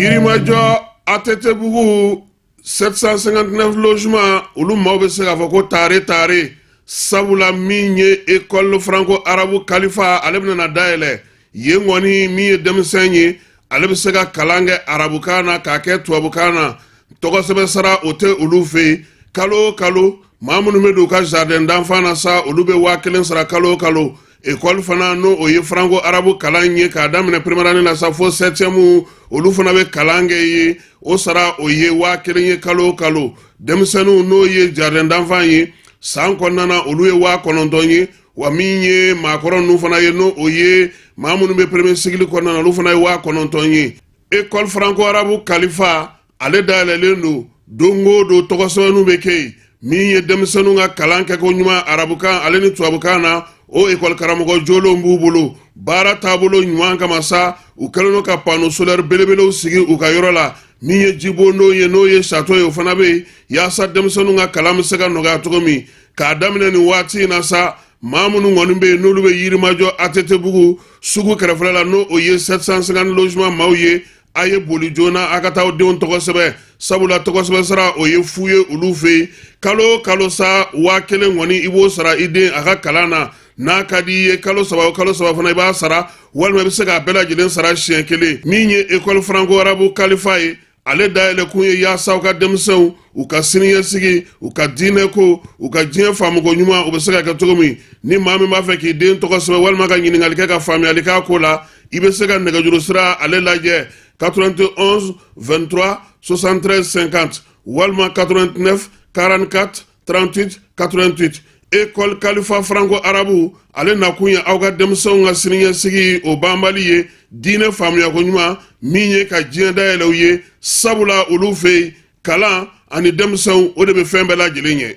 Yirimajɔ ATT-bugu 759 logement, olu maaw bɛ se k'a fɔ ko tare tare, sabula min ye école franco arabe Kalifa, ale bɛna na dayɛlɛ yen kɔni. Min ye denmisɛn ye, ale bɛ se ka kalan kɛ arabukan na k'a kɛ tubabukan na. Tɔgɔsɛbɛn sara o tɛ olu fɛ yen. Kalo o kalo, maa minnu bɛ don u ka jardin d'enfant na sa, olu bɛ 1000 sara kalo o kalo. École fana, n'o o ye franco arabe kalan ye k'a daminɛ première année la sa fo septième, olu fana bɛ kalan kɛ yen. O sara o ye 1000 ye kalo o kalo. Denmisɛnninw, n'o ye jardin d'enfant ye, san kɔnɔna na, olu ye 9000 ye. Wa min ye maakɔrɔ ninnu fana ye, n'o o ye maa minnu bɛ premier cycle kɔnɔna na, olu fana ye 9000 ye. École franco arabe Kalifa, ale dayɛlɛlen don don o don, tɔgɔsɛbɛnninw bɛ kɛ yen. Min ye denmisɛnninw ka kalan kɛko ɲuman arabukan ale ni tubabukan na, o ekɔli karamɔgɔ jolenw b'u bolo. Baara taabolo ɲuman kama sa, u kɛlen don ka panneau solaire belebelew sigi u ka yɔrɔ la. Min ye jibondon ye, n'o ye château ye, o fana bɛ yen yaasa denmisɛnninw ka kalan bɛ se ka nɔgɔya cogo min. K'a daminɛ nin waati in na sa, maa minnu kɔni bɛ yen, n'olu bɛ Yirimajɔ ATT-bugu sugu kɛrɛfɛla la, n'o o ye 750 logement maaw ye, a ye boli joona a ka taa aw denw tɔgɔ sɛbɛn, sabula tɔgɔ sɛbɛn sara o ye fu ye olu fɛ yen. Kalo o kalo sa, 1000 kɔni, i b'o sara i den a ka kalan na. N'a ka di i ye, kalo 3 o kalo 3 fana i b'a sara, walima i bɛ se k'a bɛɛ lajɛlen sara siɲɛ kelen. Min ye école franco arabe Kalifa ye, ale dayɛlɛkun ye yaasa u ka denmisɛnw u ka siniɲɛsigi, u ka diinɛ ko, u ka diɲɛ faamuko ɲuman, u bɛ se ka kɛ cogo min. Ni maa min b'a fɛ k'i den tɔgɔ sɛbɛn walima ka ɲininkali kɛ ka faamuyali k'a ko la, i bɛ se ka nɛgɛjuru sira ale lajɛ: 91 23 73 50 walima 89 44 38 88. École Kalifa franco arabe, ale nakun ye aw ka denmisɛnw ka siniɲɛsigi o banbali ye, diinɛ faamuyako ɲuman, min ye ka diɲɛ dayɛlɛ u ye, sabula olu fɛ yen, kalan ani denmisɛnw, o de bɛ fɛn bɛɛ lajɛlen ɲɛ.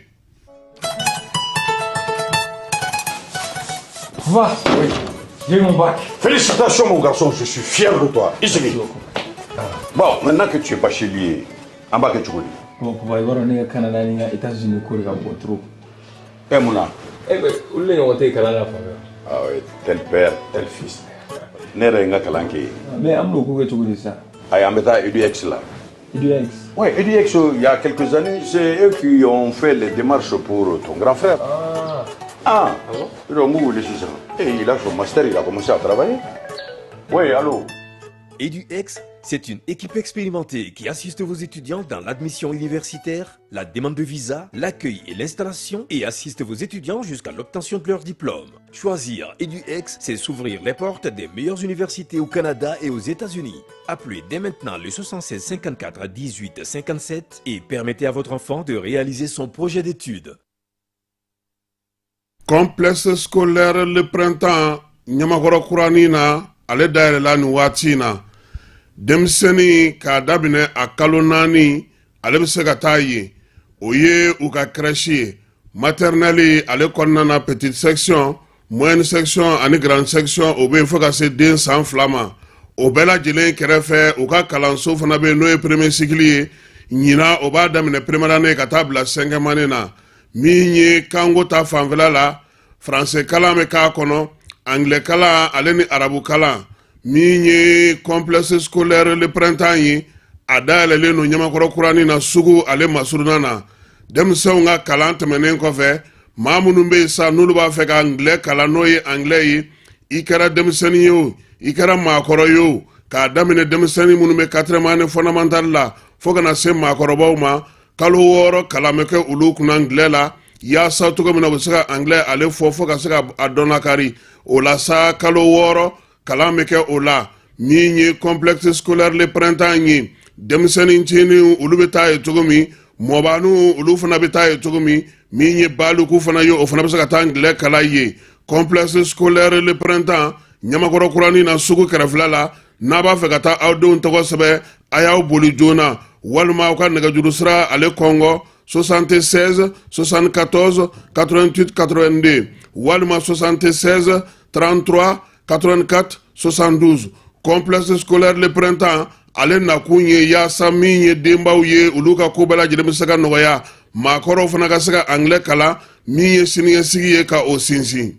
Va, oui, j'ai mon bac. Félicitations mon garçon, je suis fier de toi. I Bon, maintenant que tu es bachelier, an b'a kɛ cogo di? Bon, papa, i b'a dɔn ne ka Canada ni n ka États-Unis ko de ka bon trop. Ɛ, mun na? Eh ben, olu de ɲɔgɔn tɛ yen kalan na fan fɛ. Ah oui, tel père, tel fils. Ne yɛrɛ ye n ka kalan kɛ yen. Mais an bɛn'o ko kɛ cogo di sisan? Ayi, an bɛ taa EDUX la. EDUX? Oui, EDUX, il y a quelques années, c'est eux qui ont fait les démarches pour ton grand frère. Ah. Ah, Ah bon? Ils ont wele sisan. Et il a son master, il a commencé à travailler. Oui, allô? EduX, c'est une équipe expérimentée qui assiste vos étudiants dans l'admission universitaire, la demande de visa, l'accueil et l'installation et assiste vos étudiants jusqu'à l'obtention de leur diplôme. Choisir EduX, c'est s'ouvrir les portes des meilleures universités au Canada et aux États-Unis. Appelez dès maintenant le 76 54 18 57 et permettez à votre enfant de réaliser son projet d'études. Complexe scolaire Le Printemps Ɲamakɔrɔ kuranin na, ale dayɛlɛla nin waati in na. Denmisɛnnin k'a daminɛ a kalo 4, ale bɛ se ka taa yen. O ye u ka crèche ye. Maternelle ale kɔnɔna na, petite section, moyenne section ani grande section, o bɛ yen fo ka se den san 2 ma. O bɛɛ lajɛlen kɛrɛfɛ, u ka kalanso fana bɛ yen, n'o ye premier cycle ye. Ɲinan, o b'a daminɛ première année ka taa bila cinquième année na. Min ye kanko ta fanfɛla la, faransɛ kalan bɛ k'a kɔnɔ, anglais kalan ale ni arabu kalan. Min ye complexe scolaire Le Printemps ye, a dayɛlɛlen don Ɲamakɔrɔ kuranin na, sugu ale masurunna na. Denmisɛnw ka kalan tɛmɛnen kɔfɛ, maa minnu bɛ yen sa, n'olu b'a fɛ ka anglais kalan, n'o ye anglais ye, i kɛra denmisɛnnin ye o, i kɛra maakɔrɔ ye o, k'a daminɛ denmisɛnnin minnu bɛ quatrième année fondamentale la fo ka na se maakɔrɔbaw ma, kalo 6 kalan bɛ kɛ olu kunna anglais la, yaasa cogo min na u bɛ se ka anglais ale fɔ fo ka se ka a dɔn lakari o la sa. Kalo 6 kalan bɛ kɛ o la. Min ye complexe scolaire Le Printemps ye, denmisɛnnin ncinin, olu bɛ taa yen cogo min, mɔbaniw, olu fana bɛ taa yen cogo min, min ye baliku fana ye, o fana bɛ se ka taa anglais kalan yen. Complexe scolaire Le Printemps Ɲamakɔrɔ kuranin na, sugu kɛrɛfɛla la. N'a b'a fɛ ka taa aw denw tɔgɔ sɛbɛn, a y'aw boli joona walima aw ka nɛgɛjuru sira ale kɔngɔ: 76 74 88 82 walima 76 33 84 72. Complexe scolaire Le Printemps, ale nakun ye yaasa min ye denbaw ye, olu ka ko bɛɛ lajɛlen bɛ se ka nɔgɔya, maakɔrɔw fana ka se ka anglais kalan, min ye siniɲɛsigi ye ka o sinsin.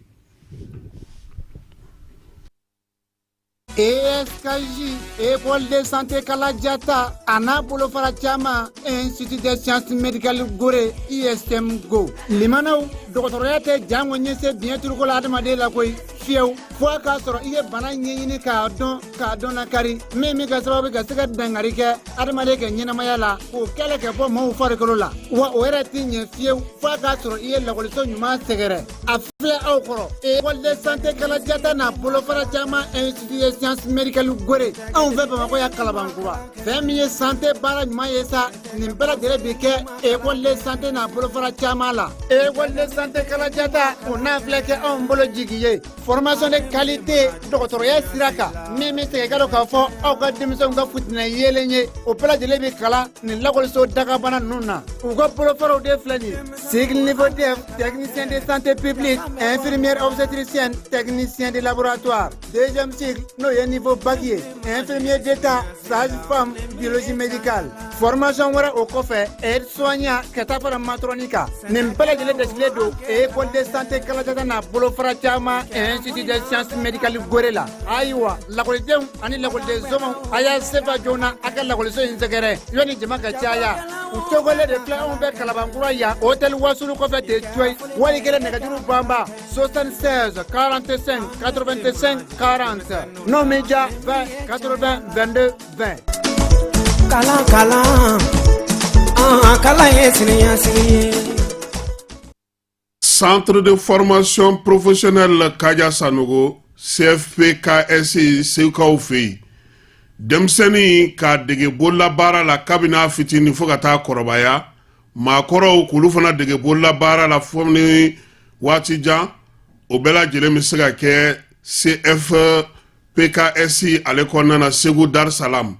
ESKJ, École de santé Kalajata, a n'a bolofara caman, Institut des sciences médicales Gore, ISM Go. Limanaw, dɔgɔtɔrɔya tɛ jango ɲɛse biɲɛ turuko la adamaden la koyi fiyewu fo a k'a sɔrɔ i ye bana ɲɛɲini k'a dɔn k'a dɔn lakari min bɛ kɛ sababu ka se ka dankari kɛ adamaden ka ɲɛnamaya la k'o kɛlɛ ka bɔ maaw farikolo la wa o yɛrɛ tɛ ɲɛ fiyewu fo a k'a sɔrɔ i ye lakɔliso ɲuman sɛgɛrɛ a filɛ aw kɔrɔ école de santé Kalajata n'a bolofara caman institut de sciences médicales Gore anw fɛ Bamakɔ yan Kalabankura fɛn min ye santé baara ɲuman ye sa nin bɛɛ lajɛlen bi kɛ école de santé n'a bolofara caman la école de santé Kalajata o n'a filɛ kɛ anw bolo jigi ye formation de qualité dɔgɔtɔrɔya sira kan min bɛ segin ka dɔn k'a fɔ aw ka denmisɛnw ka futinɛ yeelen ye o bɛɛ lajɛlen bɛ kalan nin lakɔliso dagabana ninnu na u ka bolofaraw de filɛ nin ye cycle niveau DEF technicien de santé publique infirmière obstétricienne technicien de laboratoire deuxième cycle n'o ye niveau bac ye infirmier d'état sage-femme biologie médicale formation wɛrɛ o kɔfɛ aide soignant ka taa fara matron kan nin bɛɛ lajɛlen dasilen don école de santé Kalajata n'a bolofara caman institut des sciences médicales Gore la ayiwa lakɔlidenw ani lakɔliden somaw a y'a sefa joona a ka lakɔliso in sɛgɛrɛ yanni jama ka caya u togolen de filɛ anw bɛ Kalabankura yan hôtel Wasulu kɔfɛ ten coyi wali kelen nɛgɛjuru banba 76 45 85 40 n'o m'i diya 20 80 22 20. Kalan kalan an kalan ye siniɲɛsigi ye. Centre de formation professionnelle Kaja Sanogo CFPKS Segukaw fɛ yen denmisɛnnin k'a dege bololabaara la kabini a fitinin fo ka taa kɔrɔbaya maakɔrɔw k'olu fana dege bololabaara la fo ni waati jan o bɛɛ lajɛlen bɛ se ka kɛ CFPKS ale kɔnɔna na Segu Dar Salam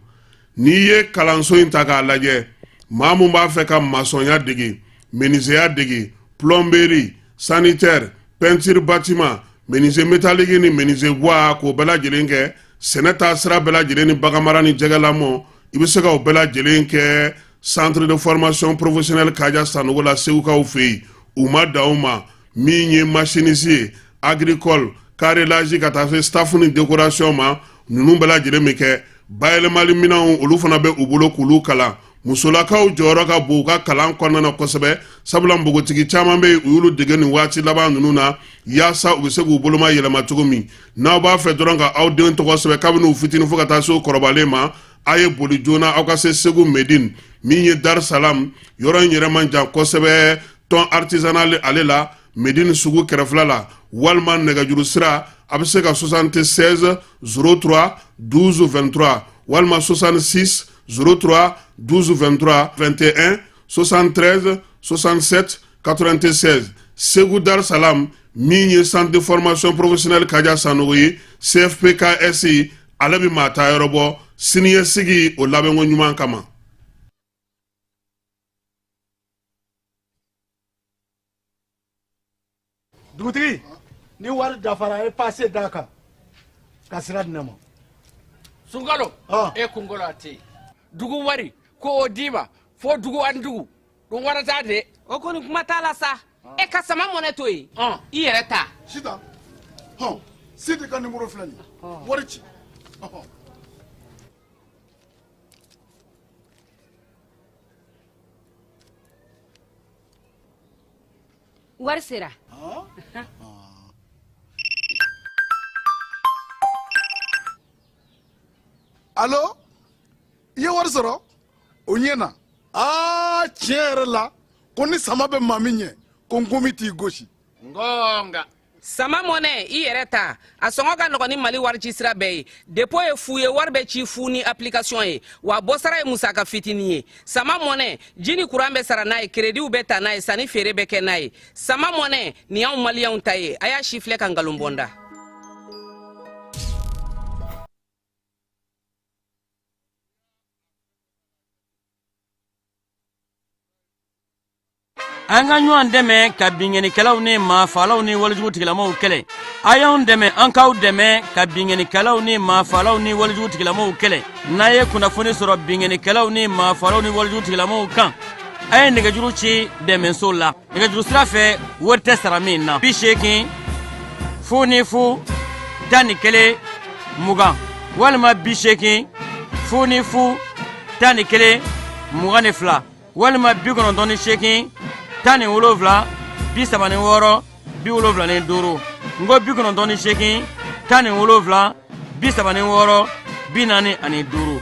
n'i ye kalanso in ta k'a lajɛ maa mun b'a fɛ ka masɔnya dege menizeya dege plomberie sanitaire peinture bâtiment menuisier métallique ni menuisier bois k'o bɛɛ lajɛlen kɛ sɛnɛ taa sira bɛɛ lajɛlen ni baganmara ni jɛgɛlamɔ i bɛ se ka o bɛɛ lajɛlen kɛ centre de formation professionnelle Kaja Sanogo la Segukaw fɛ yen u ma dan o ma min ye machiniste ye agricole carrelage ka taa se staff ni décoration ma ninnu bɛɛ lajɛlen bɛ kɛ bayɛlɛmali minɛnw olu fana bɛ u bolo k'olu kalan musolakaw jɔyɔrɔ ka bon u ka kalan kɔnɔna na kosɛbɛ sabula npogotigi caman bɛ yen u y'olu dege nin waati laban ninnu na yaasa u bɛ se k'u boloma yɛlɛma cogo min n'aw b'a fɛ dɔrɔn ka aw den tɔgɔ sɛbɛn kabini u fitinin fo ka taa se u kɔrɔbalen ma a ye boli joona aw ka se Segu Medine min ye Dar Salam yɔrɔ in yɛrɛ man jan kosɛbɛ thon artisanal ale la Medine sugu kɛrɛfɛla la walima nɛgɛjuru sira a bɛ se ka 76 03 12 23 walima 66 03 12 23 21 73 67 96 Segu Dar Salam min ye centre de formation professionnelle Kaja Sanogo ye CFPKS ale bɛ maa ta yɔrɔ bɔ siniɲɛsigi o labɛnko ɲuman kama. Dugutigi ni wari dafara e pase d'a kan ka sira di ne ma. Sunkalo e kunkolo a tɛ yen dugu wari ko o d'i ma fo dugu ani dugu ɗum waɗata de. O kɔni kuma t'a la sa e ka sama mɔnɛ to yen i yɛrɛ ta. Sitan hɔn Sidi ka nimoro filɛ nin ye wari ci. Wari sera. Alo i ye wari sɔrɔ o ɲɛna aa tiɲɛ yɛrɛ la ko ni sama bɛ maa min ɲɛ ko nkomi t'i gosi. Ngonga. Sama mɔnɛ i yɛrɛ ta a sɔngɔ ka nɔgɔn ni Mali wari ci sira bɛɛ ye dépôt ye fu ye wari bɛ ci fu ni application ye wa bɔsara ye musaka fitinin ye sama mɔnɛ ji ni kuran bɛ sara n'a ye créditw bɛ ta n'a ye sanni feere bɛ kɛ n'a ye sama mɔnɛ nin y'anw maliyɛnw ta ye a y'a si filɛ ka nkalon bɔ n da. An ka ɲɔgɔn dɛmɛ ka binkannikɛlaw ni maafalaw ni walejugu tigilamaw kɛlɛ a y'anw dɛmɛ an k'aw dɛmɛ ka binkannikɛlaw ni maafalaw ni walejugu tigilamaw kɛlɛ n'a ye kunnafoni sɔrɔ binkannikɛlaw ni maafalaw ni walejugu tigilamaw kan a ye nɛgɛjuru ci dɛmɛso la nɛgɛjuru sira fɛ wari tɛ sara min na 80 00 11 20 walima 80 0 0 11 22 walima 98 17 36 75 n ko 98 17 36 45.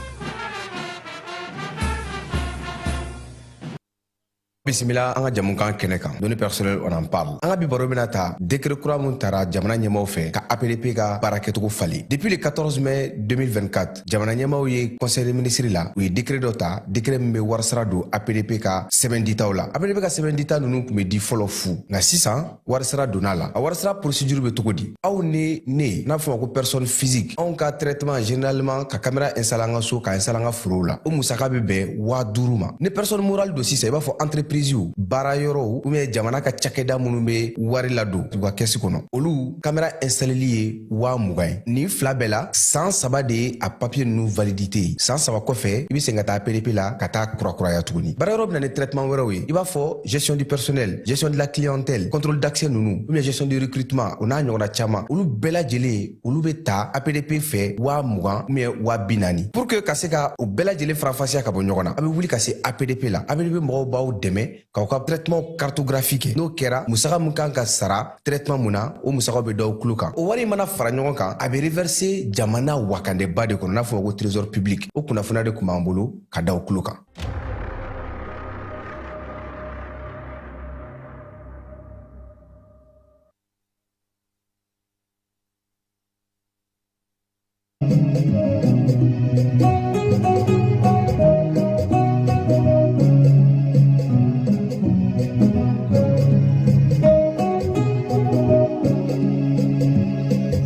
Bisimila an ka jamukan kɛnɛ kan, Données personnelles, on en parle. An ka bi baro bɛna ta décret kura mun tara jamana ɲɛmaw fɛ ka APDP ka baara kɛcogo falen. Depuis le 14 mai 2024, jamana ɲɛmaw ye conseil des ministres la, u ye décret dɔ ta, décret min bɛ warisara don APDP ka sɛbɛn ditaw la. APDP ka sɛbɛn dita ninnu tun bɛ di fɔlɔ fu, nka sisan warisara donna la. A warisara procédure bɛ cogo di? Aw ni ne n'a fɔ ma ko personne physique, anw ka traitement, généralement ka caméra installer an ka so, ka installer an ka forow la, o musaka bɛ bɛn 5000 ma. Ni personne morale don sisan, i b'a fɔ entreprise, baara yɔrɔw ou bien jamana ka cakɛda minnu bɛ wari ladon u ka kɛsi kɔnɔ, olu caméra installeli ye 20 000 ye. Nin fila bɛɛ la, san 3 de ye a papier ninnu validité ye. San 3 kɔfɛ, i bɛ segin ka taa APDP la ka taa kurakuraya tuguni. Baara yɔrɔ bɛ na ni traitement wɛrɛw ye, i b'a fɔ gestion du personnel, gestion de la clientèle, contrôle d'accès ninnu, ou bien gestion du recrutement, o n'a ɲɔgɔnna caman. Olu bɛɛ lajɛlen, olu bɛ ta APDP fɛ 20 000 ou bien 40 000. Pour que ka se ka o bɛɛ lajɛlen faranfasiya ka bɔ ɲɔgɔn na, a bɛ wuli ka se APDP la. APDP mɔgɔw b'aw dɛmɛ k'aw ka traitement cartographie kɛ. N'o kɛra, musaka mun kan ka sara traitement mun na, o musakaw bɛ d'aw tulo kan. O wari mana fara ɲɔgɔn kan, a bɛ reverser jamana wakandeba de kɔnɔ, n'a fɔ ko trésor public. O kunnafoniya de tun b'an bolo ka da aw tulo kan.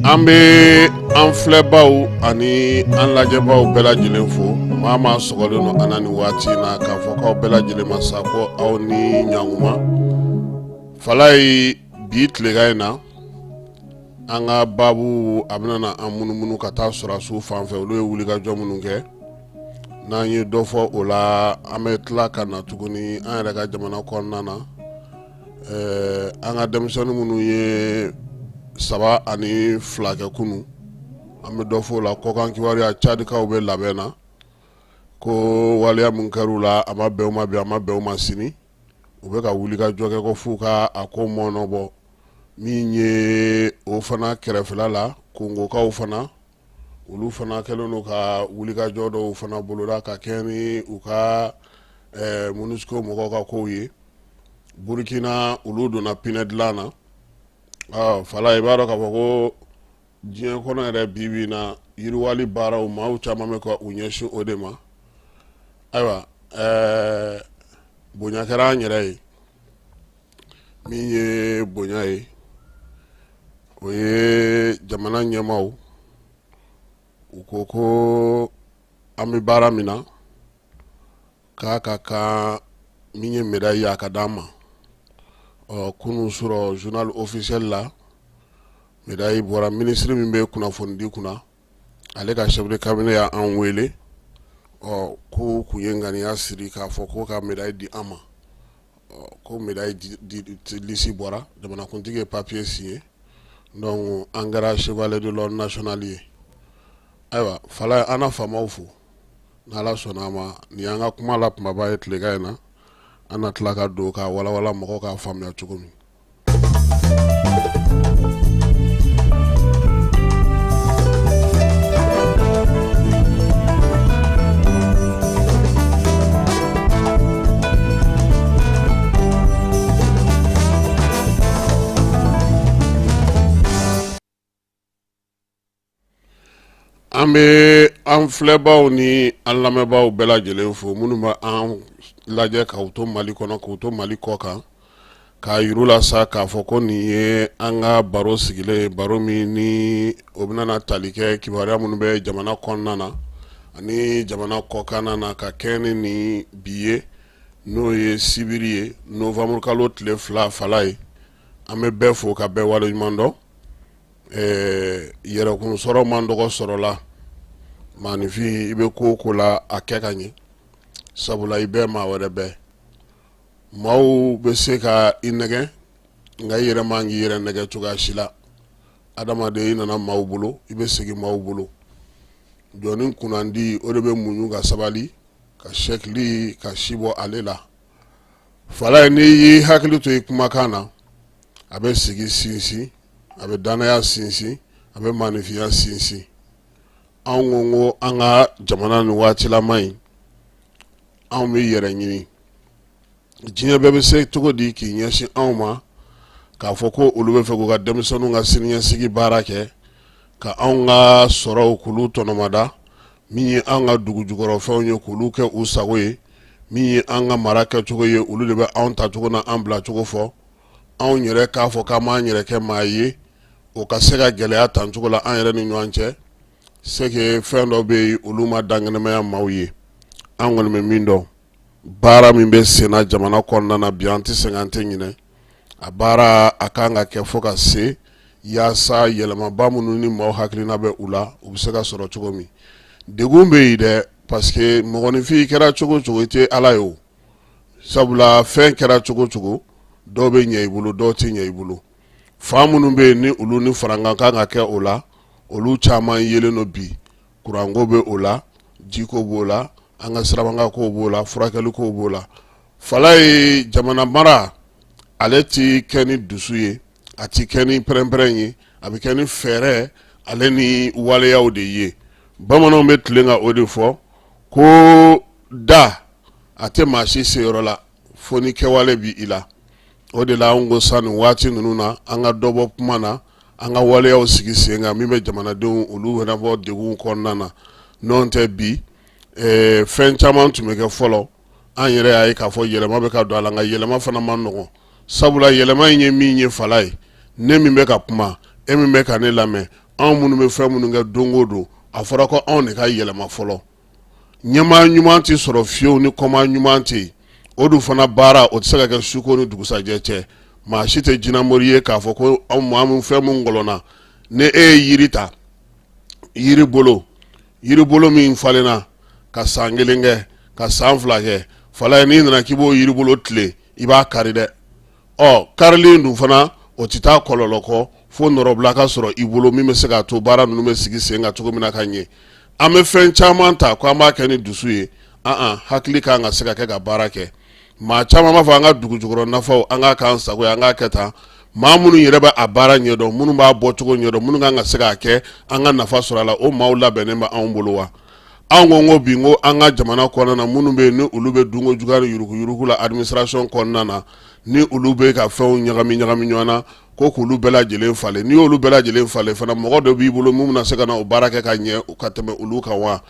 An bɛ an filɛbaw ani an lajɛbaw bɛɛ lajɛlen fo. Maa maa sɔgɔlen don an na nin waati in na, k'a fɔ k'aw bɛɛ lajɛlen ma sa ko aw ni ɲankuma. Falayi, bi tilegan in na, an ka baabu a bɛna na an munumunu ka taa sɔrɔdasiw fan fɛ. Olu ye wulikajɔ minnu kɛ, n'an ye dɔ fɔ o la, an bɛ tila ka na tuguni an yɛrɛ ka jamana kɔnɔna na. An ka denmisɛnnin minnu ye 3 ani 2 kɛ kunun, an bɛ dɔ fɔ o la. Kɔkan kibaruya, Cadikaw bɛ labɛn na ko waleya min kɛra u la, a ma bɛn u ma bi, a ma bɛn u ma sini. U bɛ ka wulikajɔ kɛ ko f'u ka a ko mɔnɔbɔ. Min ye o fana kɛrɛfɛla la, Kongokaw fana, olu fana kɛlen don ka wulikajɔ dɔw fana boloda ka kɛ ni u ka MONUSCO mɔgɔw ka kow ye. Burukina, olu donna pinɛ dilan na. Fala, i b'a dɔn k'a fɔ ko diɲɛ kɔnɔ yɛrɛ, bi bi in na, yiriwali baaraw, maaw caman bɛ ka u ɲɛsin o de ma. Ayiwa, bonya kɛra an yɛrɛ ye. Min ye bonya ye, o ye jamana ɲɛmaaw, u ko ko an bɛ baara min na, k'a ka kan min ye médaille ye, a ka d'an ma. Ɔ kunun sɔrɔ, journal officiel la, médaille bɔra. Minisiri min bɛ kunnafonidi kunna, ale ka chef de cabinet y'an wele. Ɔ ko kun ye ŋaniya siri k'a fɔ ko ka médaille di an ma. Ko médaille liste bɔra, jamanakuntigi ye papier signé, donc an kɛra chevalier de l'ordre national ye. Ayiwa Fala, an na faamaw fo. N'Ala sɔnna a ma, nin y'an ka kuma la kumaba ye tilegan in na. An na tila ka don k'a walawala mɔgɔw k'a faamuya cogo min. An bɛ an filɛbaw ni an lamɛnbaaw bɛɛ lajɛlen fo, minnu bɛ an lajɛ k'u to Mali kɔnɔ, k'u to Mali kɔ kan, k'a yir'u la sa k'a fɔ ko nin ye an ka baro sigilen ye, baro min ni o bɛna na tali kɛ kibaruya minnu bɛ jamana kɔnɔna na ani jamana kɔkanna na, ka kɛ ni nin bi ye, n'o ye sibiri ye, novembre kalo tile 2. Fala ye, an bɛ bɛɛ fo ka bɛɛ waleɲuman dɔn. Yɛrɛkun sɔrɔ man dɔgɔ sɔrɔ la. Maaninfin, i bɛ ko o ko la, a kɛ ka ɲɛ, sabula i bɛɛ maa wɛrɛ bɛɛ. Maaw bɛ se ka i nɛgɛ, nka i yɛrɛ man k'i yɛrɛ nɛgɛ cogoya si la. Adamaden, i nana maaw bolo, i bɛ segin maaw bolo. Jɔnni kunnandi o de bɛ muɲu ka sabali ka sɛkili ka si bɔ ale la. Falaye, n'i y'i hakili to i kumakan na, a bɛ sigi sinsin, a bɛ dannaya sinsin, a bɛ maaninfinya sinsin. Anw ko ko an ka jamana nin waatilama in, anw bɛ yɛrɛ ɲini. Diɲɛ bɛɛ bɛ se cogo di k'i ɲɛsin anw ma k'a fɔ ko olu bɛ fɛ k'u ka denmisɛnninw ka siniɲɛsigi baara kɛ, ka anw ka sɔrɔw k'olu tɔnɔmada, min ye an ka dugu jukɔrɔfɛnw ye k'olu kɛ u sago ye, min ye an ka mara kɛcogo ye, olu de bɛ anw tacogo na an bilacogo fɔ. Anw yɛrɛ k'a fɔ k'an b'an yɛrɛ kɛ maa ye, o ka se ka gɛlɛya tancogo la an yɛrɛ ni ɲɔgɔn cɛ. C'est que fɛn dɔ bɛ yen, olu ma dankɛnɛmaya maaw ye. An kɔni bɛ min dɔn, baara min bɛ senna jamana kɔnɔna na bi, an tɛ sɛgɛn, an tɛ ɲinɛ a baara. A kan ka kɛ fo ka se yaasa yɛlɛmaba minnu ni maaw hakilina bɛ u la, u bɛ se ka sɔrɔ cogo min. Degun bɛ yen dɛ, parce que mɔgɔninfin kɛra cogo o cogo, i tɛ Ala ye o. Sabula fɛn kɛra cogo o cogo, dɔw bɛ ɲɛ i bolo, dɔw tɛ ɲɛ i bolo. Fan minnu bɛ yen ni olu ni farankan kan ka kɛ o la, olu caman yelen don bi. Kuranko bɛ o la, jiko b'o la, an ka sirabakanko b'o la, furakɛliko b'o la. Falaye, jamana mara ale tɛ kɛ ni dusu ye, a tɛ kɛ ni pɛrɛnpɛrɛn ye, a bɛ kɛ ni fɛɛrɛ ale ni waleyaw de ye. Bamananw bɛ tilen ka o de fɔ ko da a tɛ maa si seyɔrɔ la fo ni kɛwale bɛ i la. O de la an ko sa nin waati ninnu na, an ka dɔ bɔ kuma na, an ka waleyaw sigi sen kan min bɛ jamanadenw olu yɛrɛ bɔ degun kɔnɔna na. N'o tɛ bi fɛn caman tun bɛ kɛ fɔlɔ, an yɛrɛ y'a ye k'a fɔ yɛlɛma bɛ ka don a la, nka yɛlɛma fana man nɔgɔn. Sabula yɛlɛma in ye min ye, Falaye, ne min bɛ ka kuma, e min bɛ ka ne lamɛn, anw minnu bɛ fɛn minnu kɛ don o don, a fɔra ko anw de ka yɛlɛma fɔlɔ. Ɲɛmaa ɲuman tɛ sɔrɔ fiyewu ni kɔmaa ɲuman tɛ yen. O dun fana baara, o tɛ se ka kɛ suko ni dugusajɛ cɛ. Maa si tɛ jinɛmori ye k'a fɔ ko anw maa min fɛn min ngɔlɔnna. Ni e ye yiri ta, yiri bolo, yiri bolo min falenna ka san kelen kɛ, ka san fila kɛ, Falaye, n'i nana k'i b'o yiri bolo tilen, i b'a kari dɛ. Ɔ karili dun fana, o tɛ taa kɔlɔlɔ kɔ fo nɔrɔbila ka sɔrɔ i bolo min bɛ se k'a to baara ninnu bɛ sigi sen kan cogo min na ka ɲɛ. An bɛ fɛn caman ta ko an b'a kɛ ni dusu ye, an hakili kan ka se ka kɛ ka baara kɛ. Maa caman b'a fɔ an ka dugu jukɔrɔ nafaw, an k'a k'an sago ye, an k'a kɛ tan. Maa minnu yɛrɛ bɛ a baara ɲɛdɔn, minnu b'a bɔcogo ɲɛdɔn, minnu kan ka se k'a kɛ an ka nafa sɔrɔ a la, o maaw labɛnnen bɛ anw bolo wa? Anw ko ko bi ko an ka jamana kɔnɔna na, minnu bɛ yen ni olu bɛ dunko juguya ni yuruguyurugu la administration kɔnɔna na, ni olu bɛ ka fɛnw ɲagami ɲagami ɲɔgɔn na, ko k'olu bɛɛ lajɛlen falen. N'i y'olu bɛɛ lajɛlen falen fana, mɔgɔ dɔ b'i bolo min bɛna se ka na o baara kɛ ka ɲɛ ka tɛmɛ olu kan wa?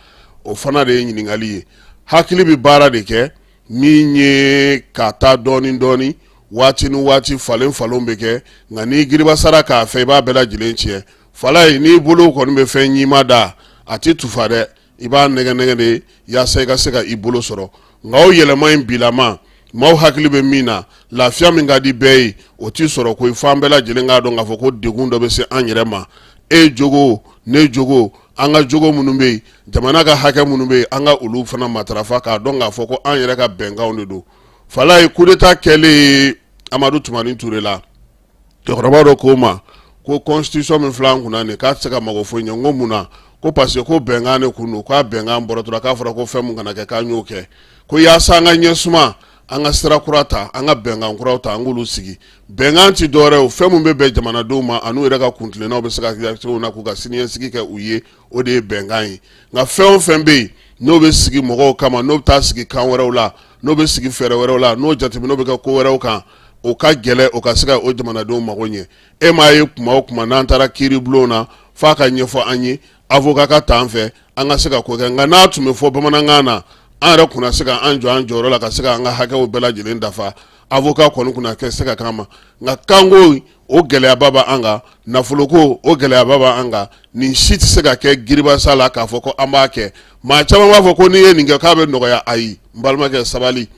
O fana de ye ɲininkali ye. Hakili bɛ baara de kɛ min ye ka taa dɔɔnin dɔɔnin, waati ni waati falen falen bɛ kɛ, nka n'i giribasara k'a fɛ, i b'a bɛɛ lajɛlen tiɲɛ. Falaye, n'i bolo kɔni bɛ fɛn ɲima da, a tɛ tufa dɛ, i b'a nɛgɛ nɛgɛ de yaasa i ka se ka i bolo sɔrɔ. Nka o yɛlɛma in bilama, maaw hakili bɛ min na, lafiya min ka di bɛɛ ye, o tɛ sɔrɔ koyi. F'an bɛɛ lajɛlen k'a dɔn k'a fɔ ko degun dɔ bɛ se an yɛrɛ ma. E jogo, ne jogo, an ka jogo minnu bɛ yen, jamana ka hakɛ minnu bɛ yen, an ka olu fana matarafa k'a dɔn k'a fɔ ko an yɛrɛ ka bɛnkanw de don. Falaye, coup d'état kɛlen Amadu Tumani Ture la, cɛkɔrɔba dɔ ko ma ko constitution min filɛ an kunna nin, k'a tɛ se ka mago foyi ɲɛ. N ko mun na? Ko parce que ko bɛnkan de kun don, k'a bɛnkan bɔrɔtɔra, k'a fɔra ko fɛn mun kana kɛ, k'an y'o kɛ, ko yaasa an ka ɲɛ suma, an ka sira kura ta, an ka bɛnkan kuraw ta, an k'olu sigi. Bɛnkan ti dɔwɛrɛ o, fɛn mun bɛ bɛn jamanadenw ma an'u yɛrɛ ka kuntilennaw bɛ se ka kɛ cogo min na k'u ka siniɲɛsigi kɛ u ye, o de ye bɛnkan ye. Nka fɛn o fɛn bɛ yen n'o bɛ sigi mɔgɔw kama, n'o bɛ taa sigi kan wɛrɛw la, n'o bɛ sigi fɛɛrɛ wɛrɛw la, n'o jateminɛw bɛ kɛ ko wɛrɛw kan, o ka gɛlɛn o ka se ka o jamanadenw mago ɲɛ. E m'a ye, kuma o kuma n'an taara kiiribulon na, f'a ka ɲɛfɔ an ye, avocat ka ta an fɛ, an ka se ka ko kɛ. Nka n'a tun bɛ fɔ bamanankan na, an yɛrɛ kun na se ka an jɔ an jɔyɔrɔ la ka se ka an ka hakɛw bɛɛ lajɛlen dafa. Avocat kɔni kun na kɛ se ka k'an ma. Nka kanko, o gɛlɛyaba b'an kan, nafoloko, o gɛlɛyaba b'an kan. Nin si tɛ se ka kɛ giribasa la k'a fɔ ko an b'a kɛ. Maa caman b'a fɔ ko n'i ye nin kɛ k'a bɛ nɔgɔya. Ayi, n balimakɛ, sabali.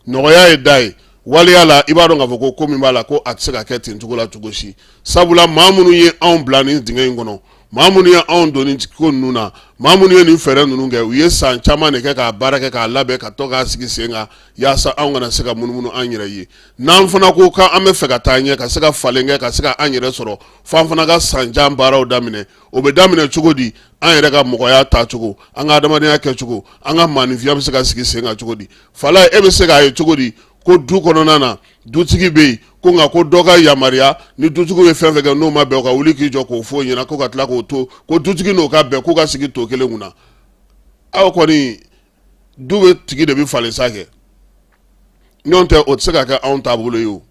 Nɔgɔya ye da ye, waleya la i b'a dɔn k'a fɔ ko ko min b'a la, ko a tɛ se ka kɛ ten cogo la cogo si. Sabula maa minnu ye anw bila nin dingɛ in kɔnɔ, Maa minnu ye anw don nin ko ninnu na, maa minnu ye nin fɛɛrɛ ninnu kɛ, u ye san caman de kɛ k'a baara kɛ k'a labɛn ka to k'a sigi sen kan yaasa anw kana se ka munumunu an yɛrɛ ye. N'an fana ko k'an bɛ fɛ ka taa ɲɛ, ka se ka falen kɛ, ka se ka an yɛrɛ sɔrɔ, f'an fana ka san jan baaraw daminɛ. O bɛ daminɛ cogo di? An yɛrɛ ka mɔgɔya taacogo, an ka adamadenya kɛcogo, an ka maaninfinya bɛ se ka sigi sen kan cogo di? Falaye, e bɛ se k'a ye cogo di ko du kɔnɔna na, dutigi bɛ yen ko nka ko dɔ ka yamaruya ni dutigi ye fɛn fɛn kɛ n'o ma bɛn, o ka wuli k'i jɔ k'o fɔ o ɲɛna, ko ka tila k'o to ko dutigi n'o ka bɛn k'u ka sigi to kelen kunna? Aw kɔni du bɛ tigi de bɛ falen sa kɛ, ɲɔgɔn tɛ o tɛ se ka kɛ anw taabolo ye. O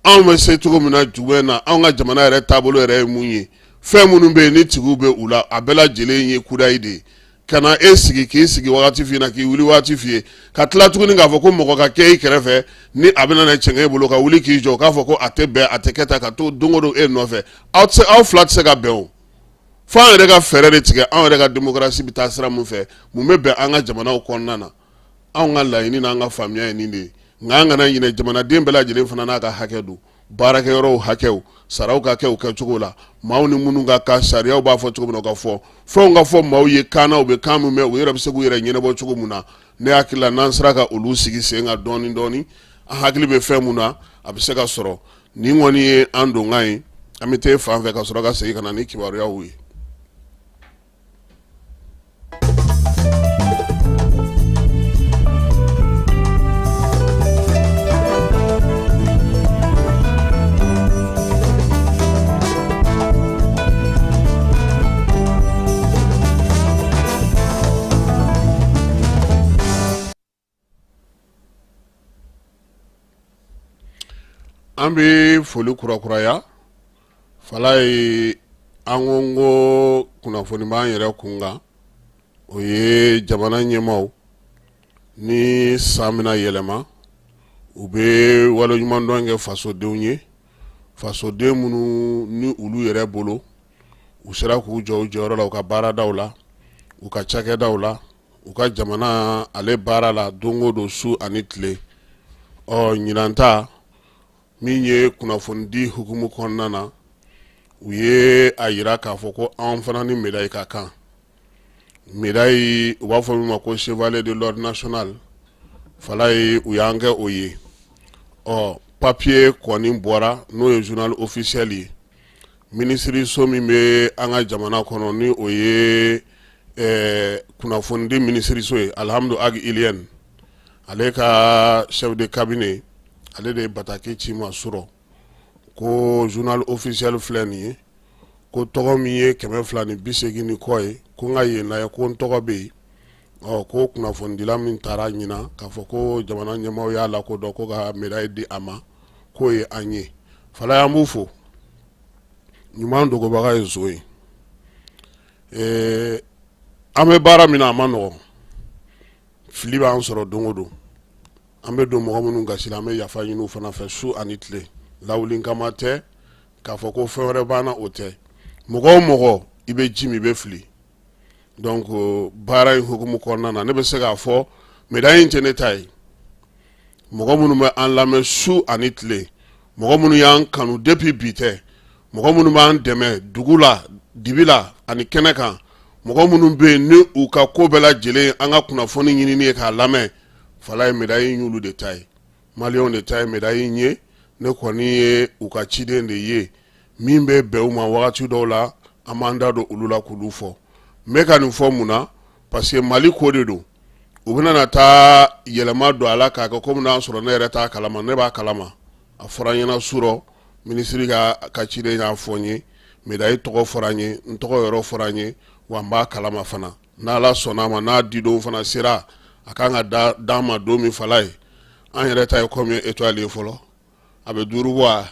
anw bɛ se cogo min na jumɛn na, anw ka jamana yɛrɛ taabolo yɛrɛ ye mun ye? Fɛn minnu bɛ yen ni tigiw bɛ u la, a bɛɛ lajɛlen ye kudayi de ye. Ka na e sigi k'i sigi wagati f'i ɲɛna, k'i wuli waati f'i ye, ka tila tuguni k'a fɔ ko mɔgɔ ka kɛ i kɛrɛfɛ ni a bɛna na cɛn e bolo, ka wuli k'i jɔ k'a fɔ ko a tɛ bɛn, a tɛ kɛ tan, ka to don o don e nɔfɛ, aw tɛ se, aw fila tɛ se ka bɛn. O fo an yɛrɛ ka fɛɛrɛ de tigɛ, anw yɛrɛ ka démocratie bɛ taa sira mun fɛ, mun bɛ bɛn an ka jamanaw kɔnɔna na. Anw ka laɲini n'an ka faamuya ye nin de ye. Nka an kana ɲinɛ, jamanaden bɛɛ lajɛlen fana n'a ka hakɛ don. Baarakɛyɔrɔw hakɛw, saraw ka kɛ u kɛcogo la, maaw ni minnu ka kan, sariyaw b'a fɔ cogo min na, o ka fɔ, fɛnw ka fɔ maaw ye kan na, u bɛ kan min mɛn, u yɛrɛ bɛ se k'u yɛrɛ ɲɛnabɔ cogo min na. Ne hakili la, n'an sera ka olu sigi sen kan dɔɔni dɔɔni, an hakili bɛ fɛn mun na, a bɛ se ka sɔrɔ. Nin kɔni ye an donkan ye. An bɛ taa fan fɛ ka sɔrɔ ka segin ka na ni kibaruyaw ye. An bɛ foli kurakuraya. Falaye, an ko n ko kunnafoni b'an yɛrɛ kun kan, o ye jamana ɲɛmaaw ni san bɛna yɛlɛma, u bɛ waleɲumandɔn kɛ fasodenw ye, fasoden minnu ni olu yɛrɛ bolo u sera k'u jɔ u jɔyɔrɔ la, u ka baaradaw la, u ka cakɛdaw la, u ka jamana ale baara la don o don, su ani tile. Ɔ ɲinan ta min ye kunnafonidi hukumu kɔnɔna na, u ye a yira k'a fɔ ko an fana ni médaille ka kan, médaille u b'a fɔ min ma ko chevalier de l'ordre national. Falaye, u y'an kɛ o ye. Ɔ papier kɔni bɔra, n'o ye journal officiel ye, minisiriso min bɛ an ka jamana kɔnɔ, ni o ye kunnafonidi minisiriso ye, Alihamudu Agi Iliyɛni, ale ka chef de cabinet, ale de ye bataki ci ma surɔ ko journal officiel filɛ nin ye, ko tɔgɔ min ye 280 ni kɔ ye, ko n ka yen lajɛ, ko n tɔgɔ bɛ yen. Ɔ ko kunnafonidila min taara ɲinan k'a fɔ ko jamana ɲɛmaaw y'a lakodɔn ko ka médaille di a ma, k'o ye an ye. Falaye, an b'u fo. Ɲuman dogobaga ye nson ye. An bɛ baara min na, a man nɔgɔn, fili b'an sɔrɔ don o don, an bɛ don mɔgɔ minnu gasi la, an bɛ yafa ɲini u fana fɛ su ani tile. Lawuli kama tɛ k'a fɔ ko fɛn wɛrɛ b'an na, o tɛ. Mɔgɔ o mɔgɔ, i bɛ ji min, i bɛ fili. Donc baara in hukumu kɔnɔna na, ne bɛ se k'a fɔ médaille in tɛ ne ta ye. Mɔgɔ minnu bɛ an lamɛn su ani tile, mɔgɔ minnu y'an kanu depuis bi tɛ, mɔgɔ minnu b'an dɛmɛ dugu la, dibi la ani kɛnɛ kan, mɔgɔ minnu bɛ yen ni u ka ko bɛɛ lajɛlen an ka kunnafoni ɲinini ye k'a lamɛn, Falaye, médaille in y'olu de ta ye, maliyɛnw de ta ye médaille in ye. Ne kɔni ye u ka ciden de ye. Min bɛ bɛn u ma wagati dɔw la, an b'an da don olu la k'olu fɔ. N bɛ ka nin fɔ mun na? Parce que Mali ko de don. U bɛna na taa yɛlɛma don a la k'a kɛ komi n'a sɔrɔ ne yɛrɛ t'a kalama. Ne b'a kalama, a fɔra n ɲɛna surɔ, minisiri ka ciden y'a fɔ n ye, médaille tɔgɔ fɔra n ye, n tɔgɔ yɔrɔ fɔra n ye, wa n b'a kalama fana. N'Ala sɔnna a ma, n'a didon fana sera, a kan ka d'an ma don min, Falaye, an yɛrɛ ta ye combien étoile ye fɔlɔ? A bɛ 5 bɔ a